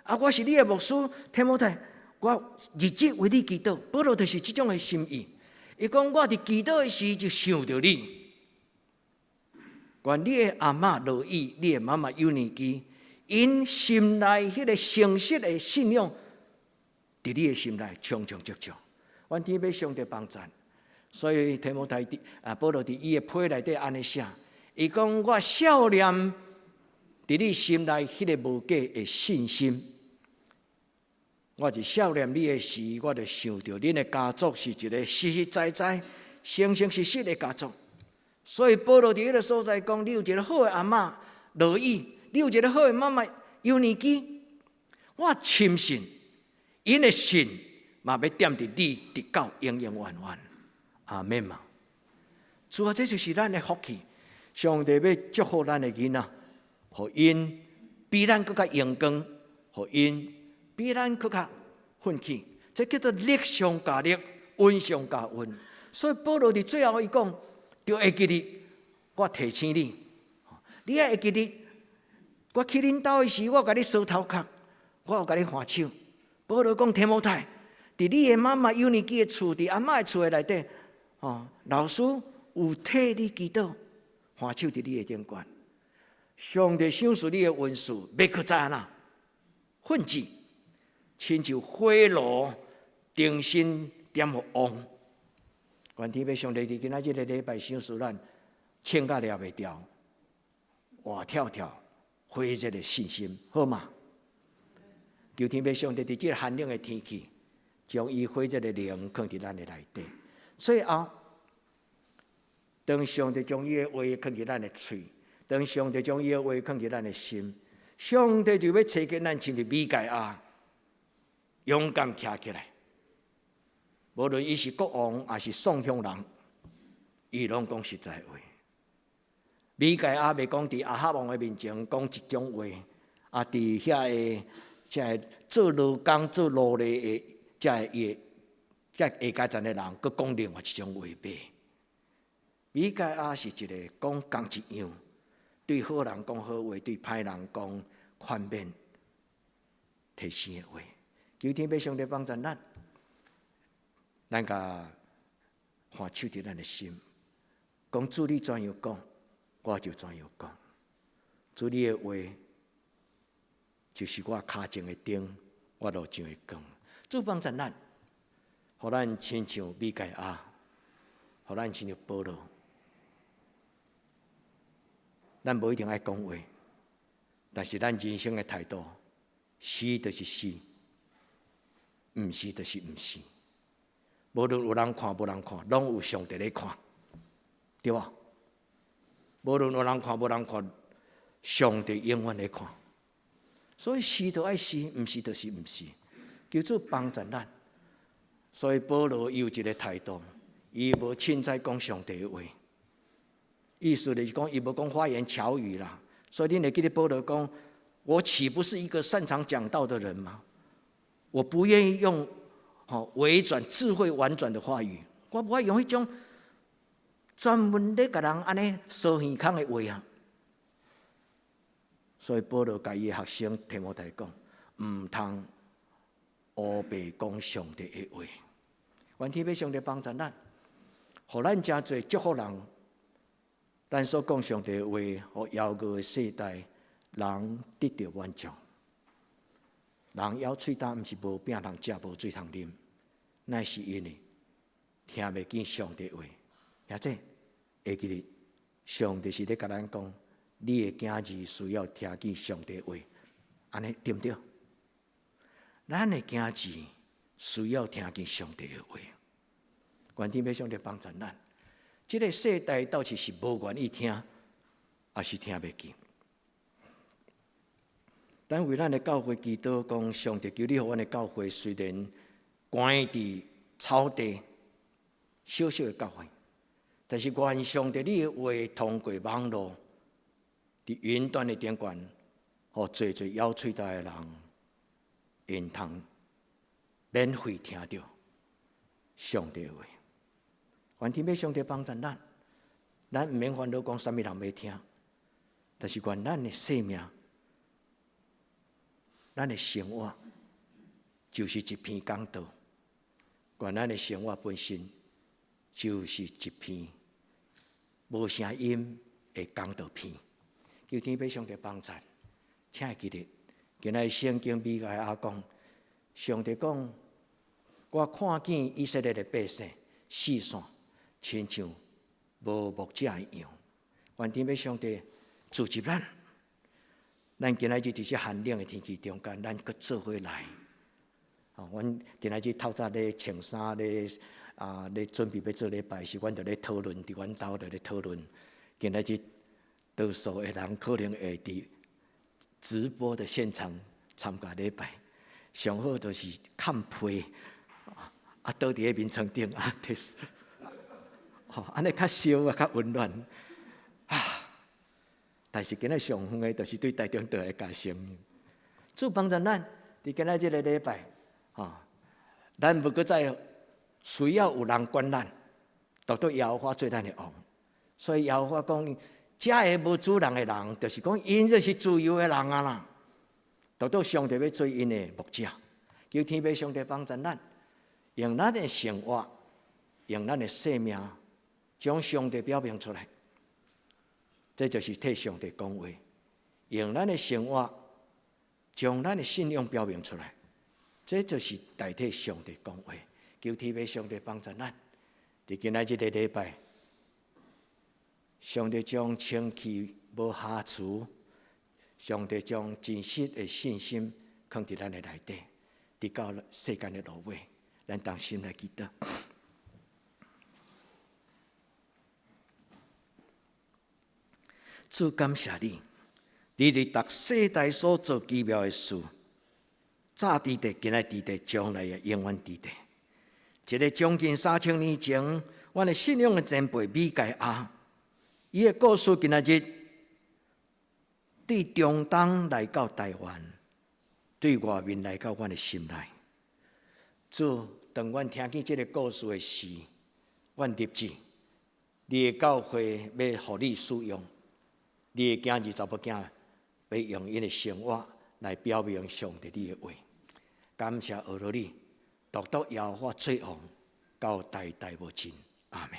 啊，我是你的牧師。提摩太，我日日為你祈禱。保羅就是這種的心意。伊講我佇祈禱的時就想著你，願你的阿嬤羅以，你的媽媽友尼基，𪜶心內彼个誠實的信仰，佇你的心內充充足足。願天父上帝幫贊。所以提摩太佇啊，保羅佇伊的批內底按呢寫，伊講我數念佇你心內彼个無假的信心。我一數念你的時，我就想著恁的家族是一个實實在在、誠誠實實的家族。所以保羅佇彼个所在講，你有一个好的阿嬤羅以，你有一个好的媽媽友尼基，我深信𪜶的信嘛欲踮佇你直到永永遠遠。阿們嘛，主啊，這就是咱的福氣。上帝欲祝福咱的囡仔，予𪜶比咱閣較榮光，予𪜶比咱閣較奮起。這叫做力上加力，恩上加恩。所以保羅佇最後伊講，著會記得我提醒你，你愛會記得我去恁兜的時，我共你挲頭殼，我有共你牽手。保羅講提摩太，佇你的媽媽友尼基的厝，佇阿嬤的厝的內底。哦，老師有替你祈禱，牽手佇你的頂懸。上帝賞賜你的恩賜，欲閣再按怎，奮志，親像火爐重新點予旺。願天父上帝佇今仔這个禮拜賞賜咱，穿甲掠袂牢，活跳跳，火熱的信心，好嗎？求天父上帝佇這个寒冷的天氣，將伊火熱的靈囥佇咱的內底。最後，當上帝將伊的話囥佇咱的喙，當上帝將伊的話囥佇咱的心，上帝就欲差遣咱親像米該亞，勇敢徛起來。無論伊是國王，抑是宋鄉人，伊攏講實在話。米該亞袂講佇亞哈王的面前講一種話，啊，佇遐个這个做勞工、做奴隸的這个伊的這下階層的人，閣講另外一種話袂。米該亞是一个講仝一樣，對好人講好話，對歹人講寬免提醒的話。求天父上帝幫助咱，咱共牽手佇咱的心，講主你怎樣講，我就怎樣講。主你的話就是我跤前的燈，我路上的光。主幫助咱，予咱親像米該亞，予咱親像保羅。咱無一定愛講話，但是咱人生的態度，是就是是，毋是就是毋是。無論有人看無人看，攏有上帝咧看，對無？無論有人看無人看，上帝永遠咧看。所以是就愛是，毋是就是毋是。求主幫助咱。所以保羅伊有一个態度，伊無凊彩講上帝的話。意思就是講，伊無講花言巧語啦。所以恁會記得保羅講：我豈不是一個擅長講道的人嗎？我不願意用吼委轉、智慧婉轉的話語，我無愛用彼種專門咧共人按呢挲耳孔的話啊。所以保羅共伊的學生提摩太講：毋通烏白講上帝的話。願天父上帝幫助咱，予咱誠濟祝福人。咱所講上帝的話，予遙遠的世代人得著滿足。人枵喙焦，毋是無餅通食，無水通啉，乃是因為聽袂見上帝話。兄弟，會記得上帝是咧共咱講，你的囝兒需要聽見上帝話，按呢對毋對？咱的囝兒需要聽見上帝的話。願天父上帝幫助咱。這个世代到底是無願意聽，抑是聽袂見？咱為咱的教會祈禱，講上帝求你予阮的教會雖然關佇草地，小小的教會，但是願上帝你的話通過網路，佇雲端的頂懸，予濟濟枵喙焦的人，𪜶通免費聽著上帝的話。願天父上帝幫助咱，咱毋免煩惱講啥物人欲聽，但是願咱的生命、咱的生活，就是一篇講道。願咱的生活本身就是一篇無聲音的講道篇。求天父上帝幫助，請會記得，今仔日聖經彌迦亞講，上帝講，我看見以色列的百姓四散，親像無牧者的羊。願天父上帝組織咱，咱今仔日佇這寒冷的天氣中間，咱閣做伙來。哦，阮今仔日透早咧穿衫咧啊咧準備欲做禮拜時，阮就咧討論，佇阮兜就咧討論。今仔日多數的人可能會佇直播的現場參加禮拜，上好就是崁被，啊倒佇咧眠床頂啊，就是吼，按呢較燒啊，較溫暖啊。但是今仔上遠的，就是對台中倒來嘉義。主幫助咱，佇今仔這个禮拜，吼，咱無閣再需要有人管咱，獨獨耶和華做咱的王。所以耶和華講，遮个無主人的人，就是講𪜶就是自由的人啊啦。獨獨上帝欲做𪜶的牧者，求天父上帝幫助咱，用咱的生活，用咱的生命，將上帝表明出來。這就是替上帝講話，用咱的生活，將咱的信仰表明出來。這就是代替上帝講話，求天父上帝幫助咱。佇今仔這个禮拜，上帝將清氣無瑕疵，上帝將真實的信心囥佇咱的內底，直到世間的落尾，咱同心來祈禱。主感謝你，你佇逐世代所做奇妙的事，早佇地，今仔佇地，將來也永遠佇地。一个將近3000年前，阮的信仰的前輩彌迦亞，伊的故事今仔日對中東來到台灣，對外面來到阮的心內。主，當阮聽見這个故事的時，阮立志，你的教會欲予你使用。你的囝兒查某囝，欲用𪜶的生活來表明上帝你的話。感謝阿羅你，獨獨耶和華做王，到代代無盡。阿們。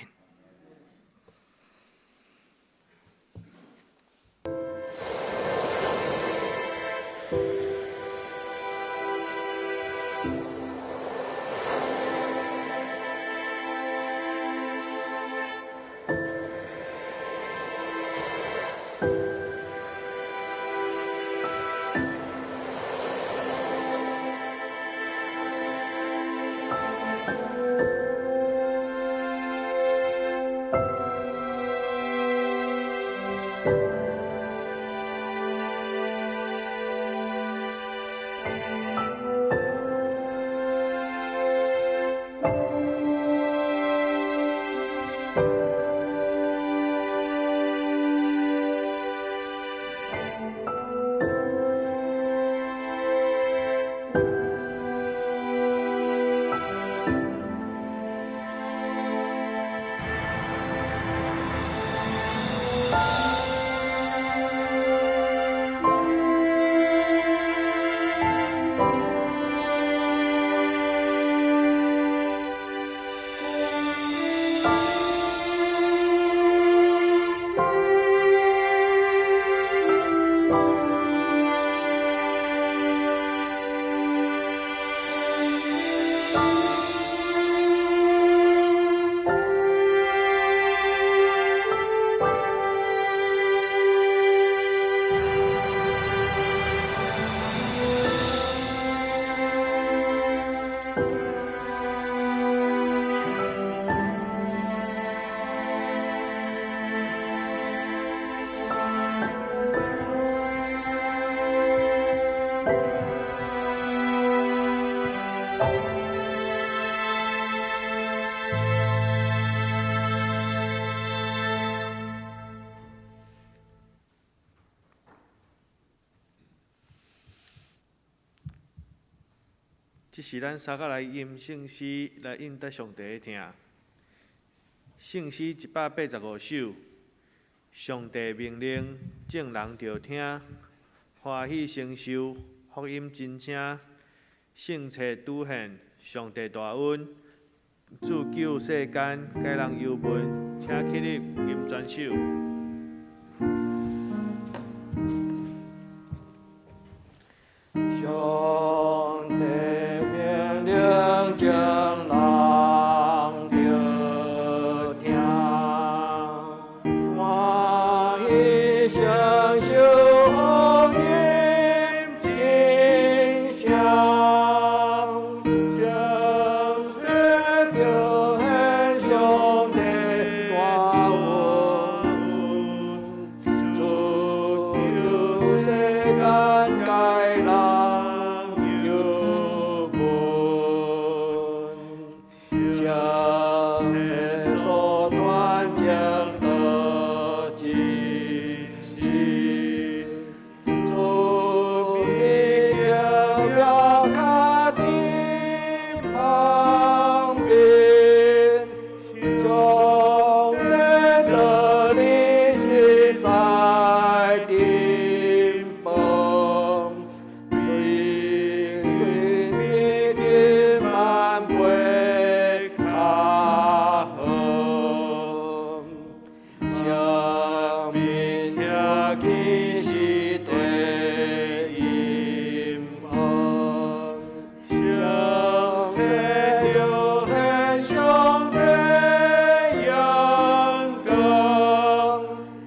這是咱三個來吟聖詩來應得上帝的疼。聖詩185首，上帝命令眾人著聽，歡喜承受福音真聲，聖冊拄現上帝大恩，主救世間解人憂悶，請起立吟全首。上帝命令眾人著聽，歡喜承受福音真聲，聖冊著現上帝大恩，主救世間解人憂悶，聖冊所傳正道真實，主命表卡佇旁邊，上帝道理實在珍寶，水比金萬倍較好，生命聽起是第音樂，聖冊著現上帝榮光，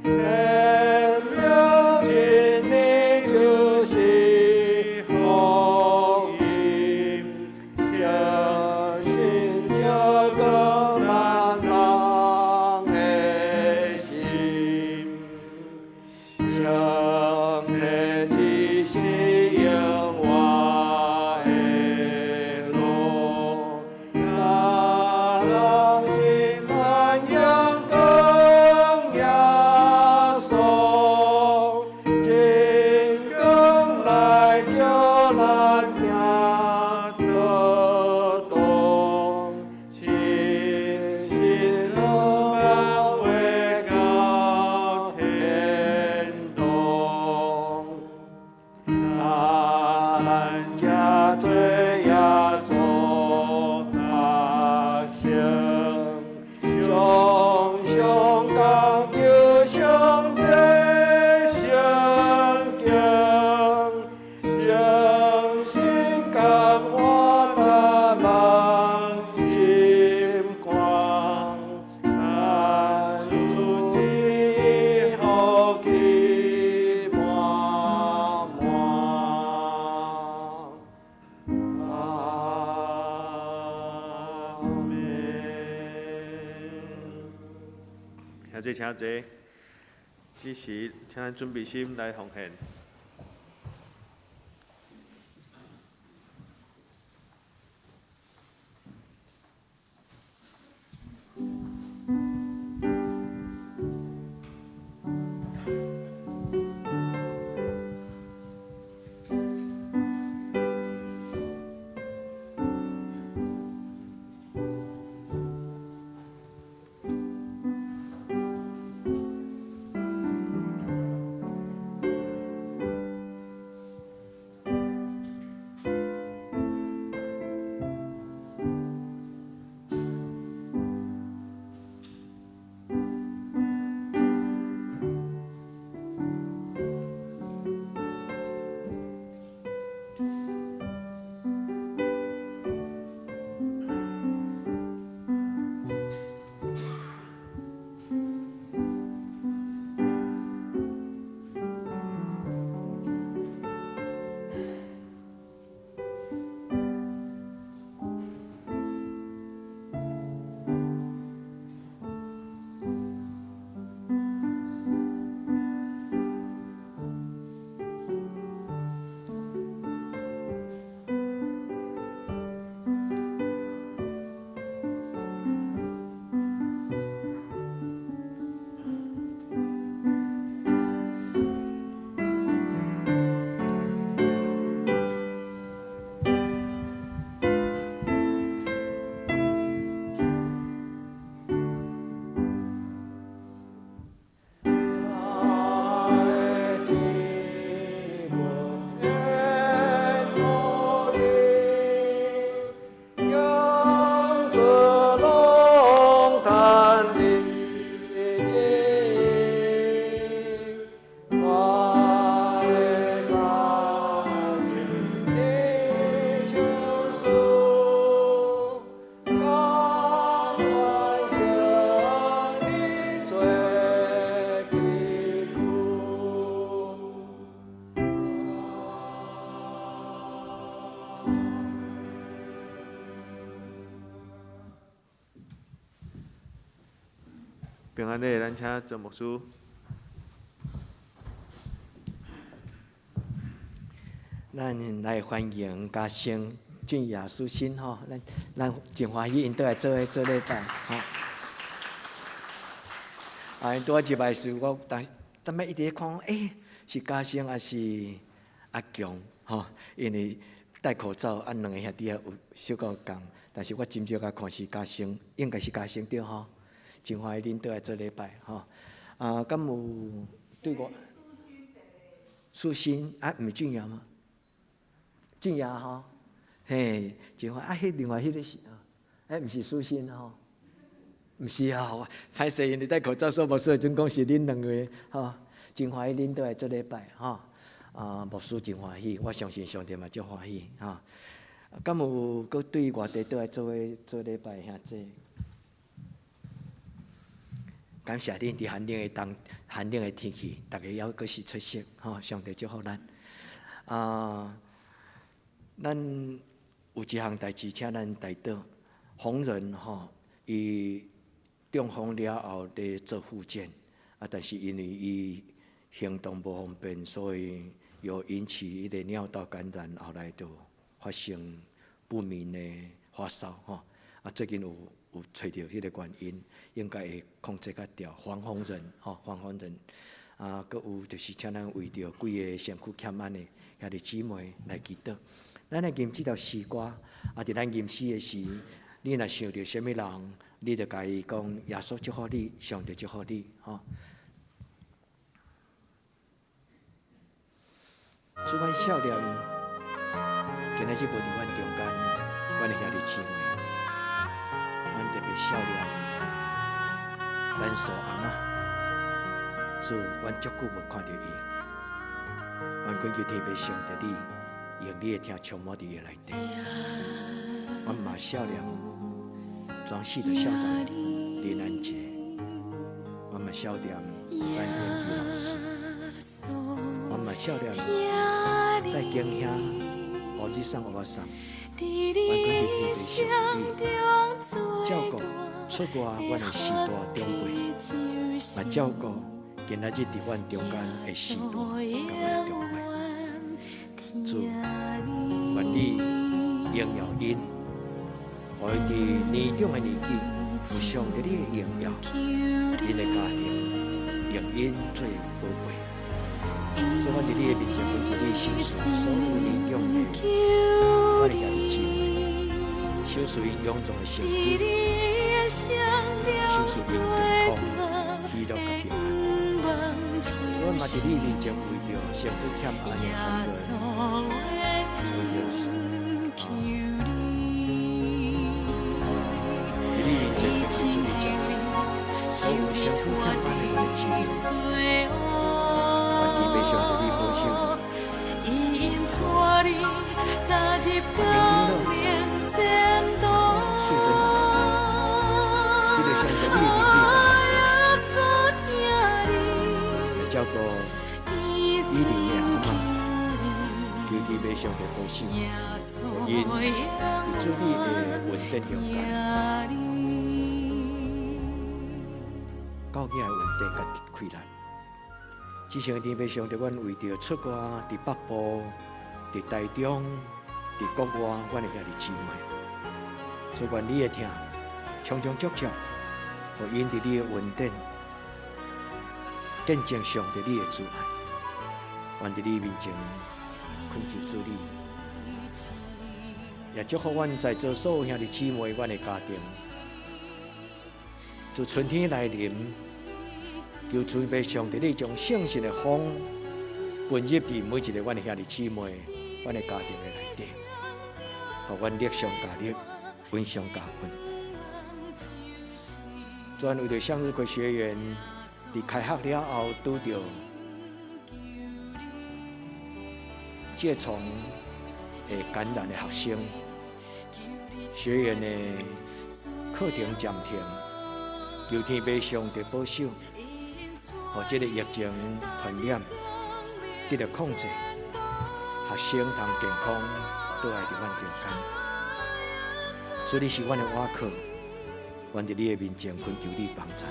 顯明真理就是福音，相信這個萬人的心，聖冊只是永活的路，教人心安仰光耶穌，真光來照咱行得動，清新樂話到天堂。咱這做耶穌學生，常常講究上帝聖經，誠心感化他人心肝，願主旨福氣滿滿。阿門。請坐，請坐。這時，請咱準備心來奉獻。平安禮，咱請曾牧師。咱來歡迎嘉生俊雅舒心吼，咱咱真歡喜𪜶倒來做伙做禮拜吼。啊，𪜶拄仔入來時，我當當欲一直咧看，欸，是嘉生抑是阿強吼？因為戴口罩，啊，兩个兄弟仔有小可仝，但是我斟酌共看是嘉生，應該是嘉生對吼。真歡喜恁倒來做禮拜吼。啊，敢有對我舒心啊？毋是俊雅嗎？俊雅吼，嘿，真歡啊！彼另外彼个是啊，欸，毋是舒心吼，毋是吼，歹勢，因為戴口罩，所以牧師會準講是恁兩个吼。真歡喜恁倒來做禮拜吼。啊，牧師真歡喜，我相信上帝嘛足歡喜吼。敢有閣對外地倒來做伙做禮拜兄弟？感謝恁佇寒冷的冬、寒冷的天氣，逐家猶閣是出席吼，上帝祝福咱。啊，咱有一項代誌，請咱代禱。洪仁吼，伊中風了後佇做復健，啊，但是因為伊行動無方便，所以又引起彼个尿道感染，後來就發生不明的發燒吼。啊，最近有有揣著彼个原因，應該會控制較牢。黃宏仁吼，黃宏仁啊，閣有就是請咱為著幾个身軀欠安的兄弟姊妹來祈禱。咱來吟這條詩歌，啊，佇咱吟詩的時，你若想著啥物人，你就共伊講，耶穌祝福你，上帝祝福你，吼。主，阮少年，今仔日無佇阮中間，阮的兄弟姊妹，阮特別少年，咱數阿媽，主，阮足久無看著伊，阮懇求天父上帝你，用你的疼充滿佇伊內底。阮嘛少年，莊系的校長林安杰，阮嘛少年詹天宇老師，阮嘛少年在景兄胡子桑歐巴桑，阮懇求天父上帝你照顧出外阮的序大長輩，嘛照顧今仔日佇阮中間的序大佮阮的長輩。主，願你榮耀𪜶，予𪜶佇年長的年紀有上帝你的榮耀，𪜶的家庭用𪜶做寶貝。所以，阮佇你的面前，懇求你賞賜所有年長的阮的兄弟姊妹，賞賜𪜶勇壯的身軀，賞賜𪜶健康、喜樂佮平安。所以，嘛佇你面前為著身軀欠安的同仁，為著佇你面前懇求主你照顧所有身軀欠安的阮的姊妹，願天父上帝你保守。素貞老師，得著上帝你的能力佮幫助，來照顧以琳的阿嬤，求天父上帝保守，予𪜶佇主你的恩典中間，教囝的恩典佮氣力。至聖天父上帝，阮為著出外佇北部、佇台中、佇國外，阮的兄弟姊妹，主願你的疼充充足足，予𪜶佇你的恩典，見證上帝你的慈愛。願佇你面前懇求主你，也祝福阮在座所有兄弟姊妹，阮的家庭。自春天來臨，求主父上帝你將聖神的風噴入佇每一个阮的兄弟姊妹、阮的家庭的內底，予阮力上加力，恩上加恩。主為著向日葵學員佇開學了後拄著疥瘡會感染的學生，學員的課程暫停，求天父上帝保守，予這个疫情傳染得著控制，學生通健康倒來佇阮中間。主你是阮的倚靠，阮佇你的面前懇求你幫贊。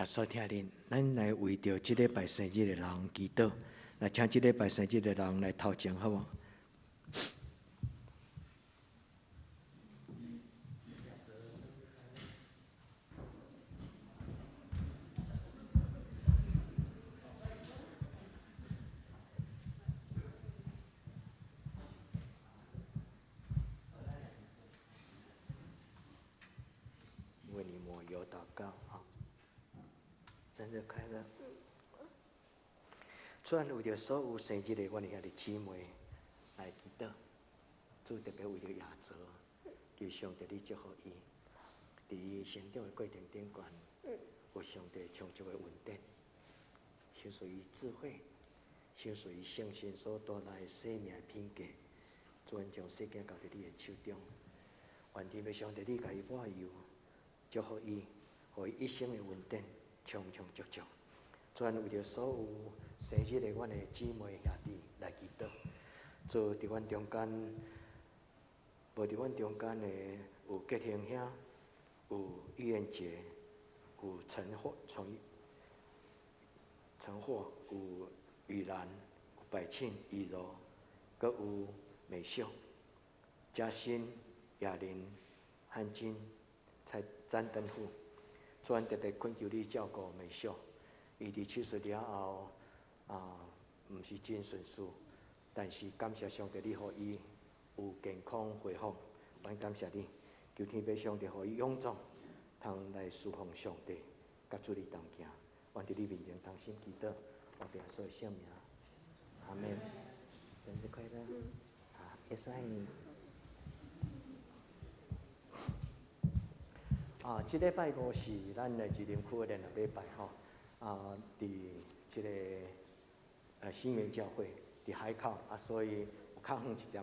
耶穌疼恁，咱來為著這禮拜生日的人祈禱，來請這禮拜生日的人來頭前，好無？為你抹油禱告，哈！生日快樂！主啊，為著所有生日的阮的兄弟姊妹來祈禱，主特別為著亞澤，求上帝你祝福伊，佇伊成長的過程頂懸，有上帝充足的恩典，賞賜伊智慧，賞賜伊聖神所帶來的生命的品格。主，阮將細囝交佇你的手中，願天父上帝你共伊抹油。祝福伊，予伊一生的恩典充充足足。主，為著所有生日的阮的姊妹兄弟來祈禱。主佇阮中間，無佇阮中間的有吉興兄，有玉燕姐，有陳霍、陳陳霍，有玉蘭、有百慶、玉柔，閣有美秀、嘉欣、雅玲、漢金。蔡詹登富，主阮特別懇求你照顧美秀，伊佇手術了後啊，毋是真順遂，但是感謝上帝，你予伊有健康恢復，阮感謝你，求天父上帝予伊勇壯，通來侍奉上帝，佮主你同行。阮佇你面前同心祈禱，奉耶穌聖名，阿門。生日快樂！啊，耶穌愛你。啊，這禮拜五是咱的士林區的聯合禮拜吼，啊，佇這个新源教會佇海口，啊，所以有較遠一點。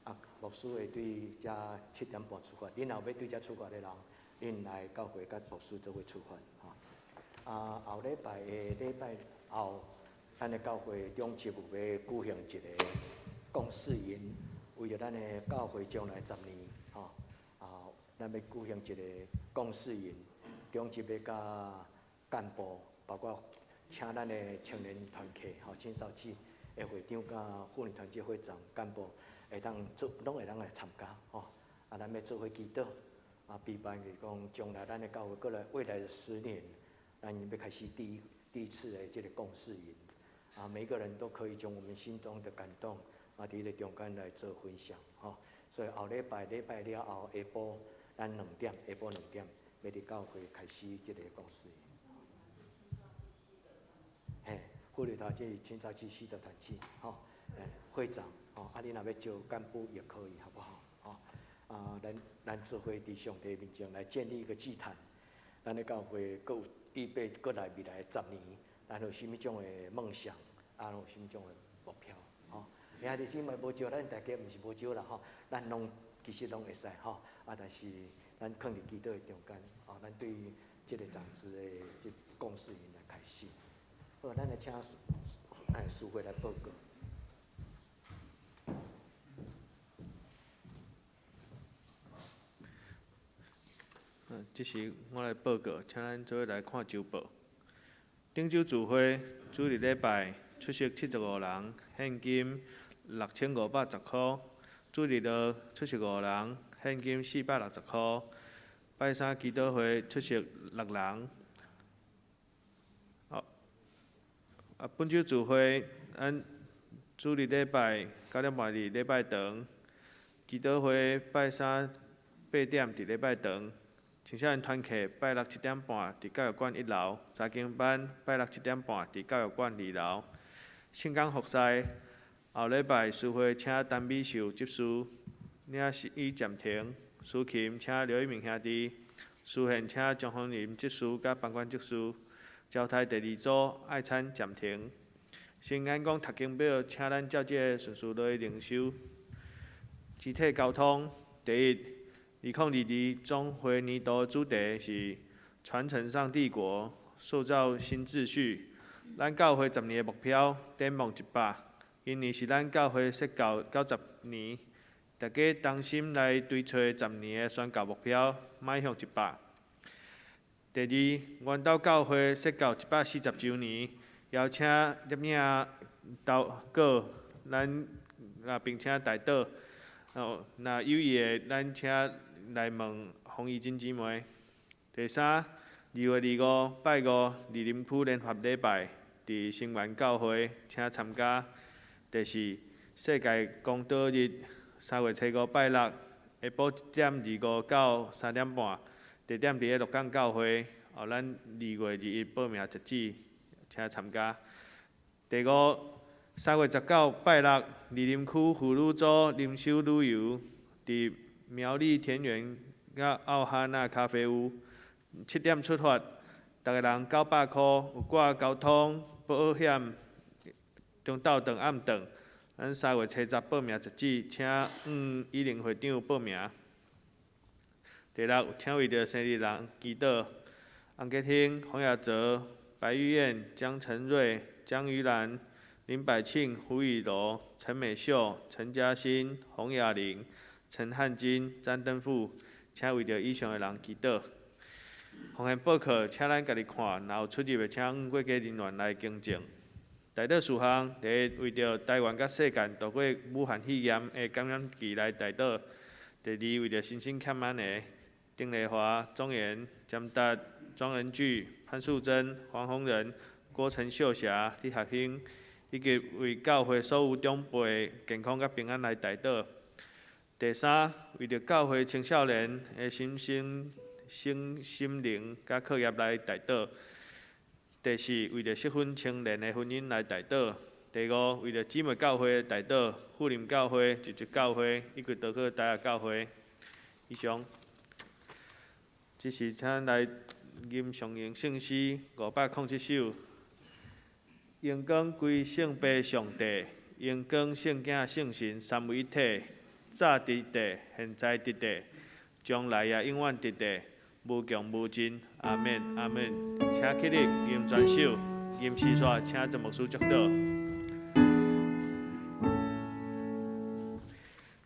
啊，牧師會對遮7點半出發，恁若有欲對遮出發的人，恁來教會佮牧師做伙出發吼。啊，後禮拜的禮拜後，咱的教會中集有欲舉行一个共事營，為著咱的教會將來十年吼。啊，咱欲舉行一個共事營，中集欲佮幹部，包括請咱的青年團契、吼青少姊的會長、佮婦女團契會長幹部，會當做，攏會當來參加吼。啊，咱欲做伙祈禱，啊，備辦就是講將來咱的教會過來未來的10年，咱欲開始第一次的這個共事營，啊，每個人都可以將我們心中的感動，啊，佇彼个中間來做分享，吼。所以後禮拜禮拜了後下晡，咱兩點下晡兩點，欲佇教會開始這個共事營。嘿，婦女團契、青少姊、四德團契，吼，會長，吼，啊，你若欲招幹部也可以，好不好？吼，啊，咱做伙佇上帝面前來建立一個祭壇，咱的教會閣有預備過來未來十年，咱有啥物種的夢想，啊，有啥物種的目標，吼。兄弟姊妹無招，咱大家毋是無招啦吼，咱攏其實攏會使吼，啊，但是咱囥佇祈禱的中間，吼，咱對這個組織的這共事營來開始。好，咱來請淑慧來報告。這時我來報告，請咱做伙來看週報。頂週聚會主日禮拜出席75人，獻金6510箍。主日學出席五人，獻金460箍。拜三祈禱會出席六人。哦，啊，本週聚會，咱主日禮拜9點半佇禮拜堂，祈禱會拜三8點佇禮拜堂。青少年團契拜六7點半佇教育館一樓，查經班拜六7點半佇教育館二樓。聖工服侍後禮拜司會請陳美秀執事，領詩暫停，司琴請劉一鳴兄弟，司獻請張宏林執事佮班官執事。招待第二組愛餐暫停。新眼光讀經表請咱照這个順序來靈修。肢體交通第一。2022總會年度主題是傳承上帝國，塑造新秩序。咱教會十年的目標，展望100。今年是咱教會設教90年，大家同心來追揣十年的宣教目標，邁向100。第二，阮兜教會設教140週年，邀請攝影導過咱啊，並且代禱。哦，若有意的，咱請來問洪怡珍姊妹。第三，2月25拜五，二林區聯合禮拜，佇新源教會，請參加。第四，世界公禱日，3月初5拜六，下晡1點25到3點半，地點佇咧鹿港教會。哦，咱2月21報名截止，請參加。第五，3月19拜六，二林區婦女組靈修旅遊，佇苗栗田園佮奧哈納咖啡屋，7點出發，逐个人900箍，有掛交通、保險、中晝頓、暗頓。咱3月初10報名截止，請向以玲會長報名。第六，請為著生日人祈禱，洪吉興、洪雅哲、白玉燕、江晨瑞、江玉蘭、林百慶、胡雨柔、陳美秀、陳嘉欣、洪雅玲、陳漢金、詹登富，請為著以上的人祈禱。奉獻報告，請咱家己看，若有出入的，請向會計人員來更正。代禱事項，第一，為著台灣佮世界度過武漢肺炎的感染期來代禱；第二，為著身心欠安的丁麗華、鍾妍、江達、莊仁巨、潘素貞、黃宏仁、郭陳秀霞、李學興，以及為教會所有長輩健康佮平安來代禱。第三，為著教會青少年的心身、心心靈佮課業來代禱。第四，為著適婚青年的婚姻來代禱。第五，為著姊妹教會代禱，富林教會、集集教會以及德克大學教會。以上。這時請來吟誦詠聖詩507首。榮光歸聖父上帝，榮光聖囝聖神三位一體，早佇地，現在佇地，將來也永遠佇地，無窮無盡。阿們，阿們。請起立，吟全首，吟詩煞，請鄭牧師祝禱。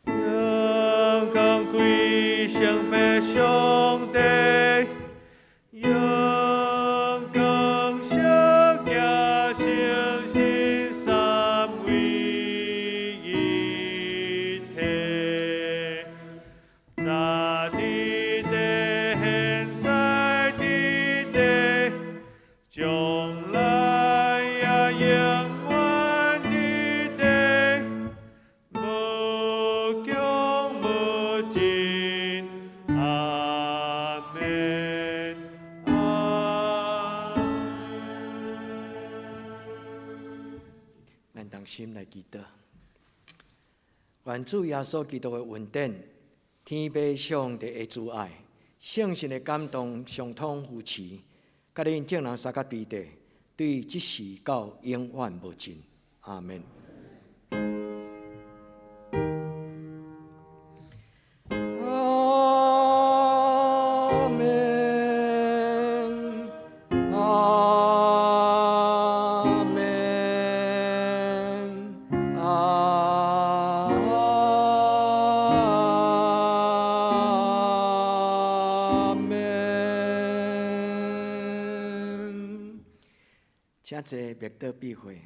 榮光歸聖父上帝，榮光聖囝聖神三位一體，早佇地，現在佇地，將來也永遠佇地，無窮無盡。阿們，阿們。咱同心來祈禱，願主耶穌基督的恩典、天父上帝的慈愛、聖神的感動、相通扶持，佮恁眾人相佮佇地，對這時到永遠無盡。阿們。阿們，阿們，阿們。請坐，默禱閉會。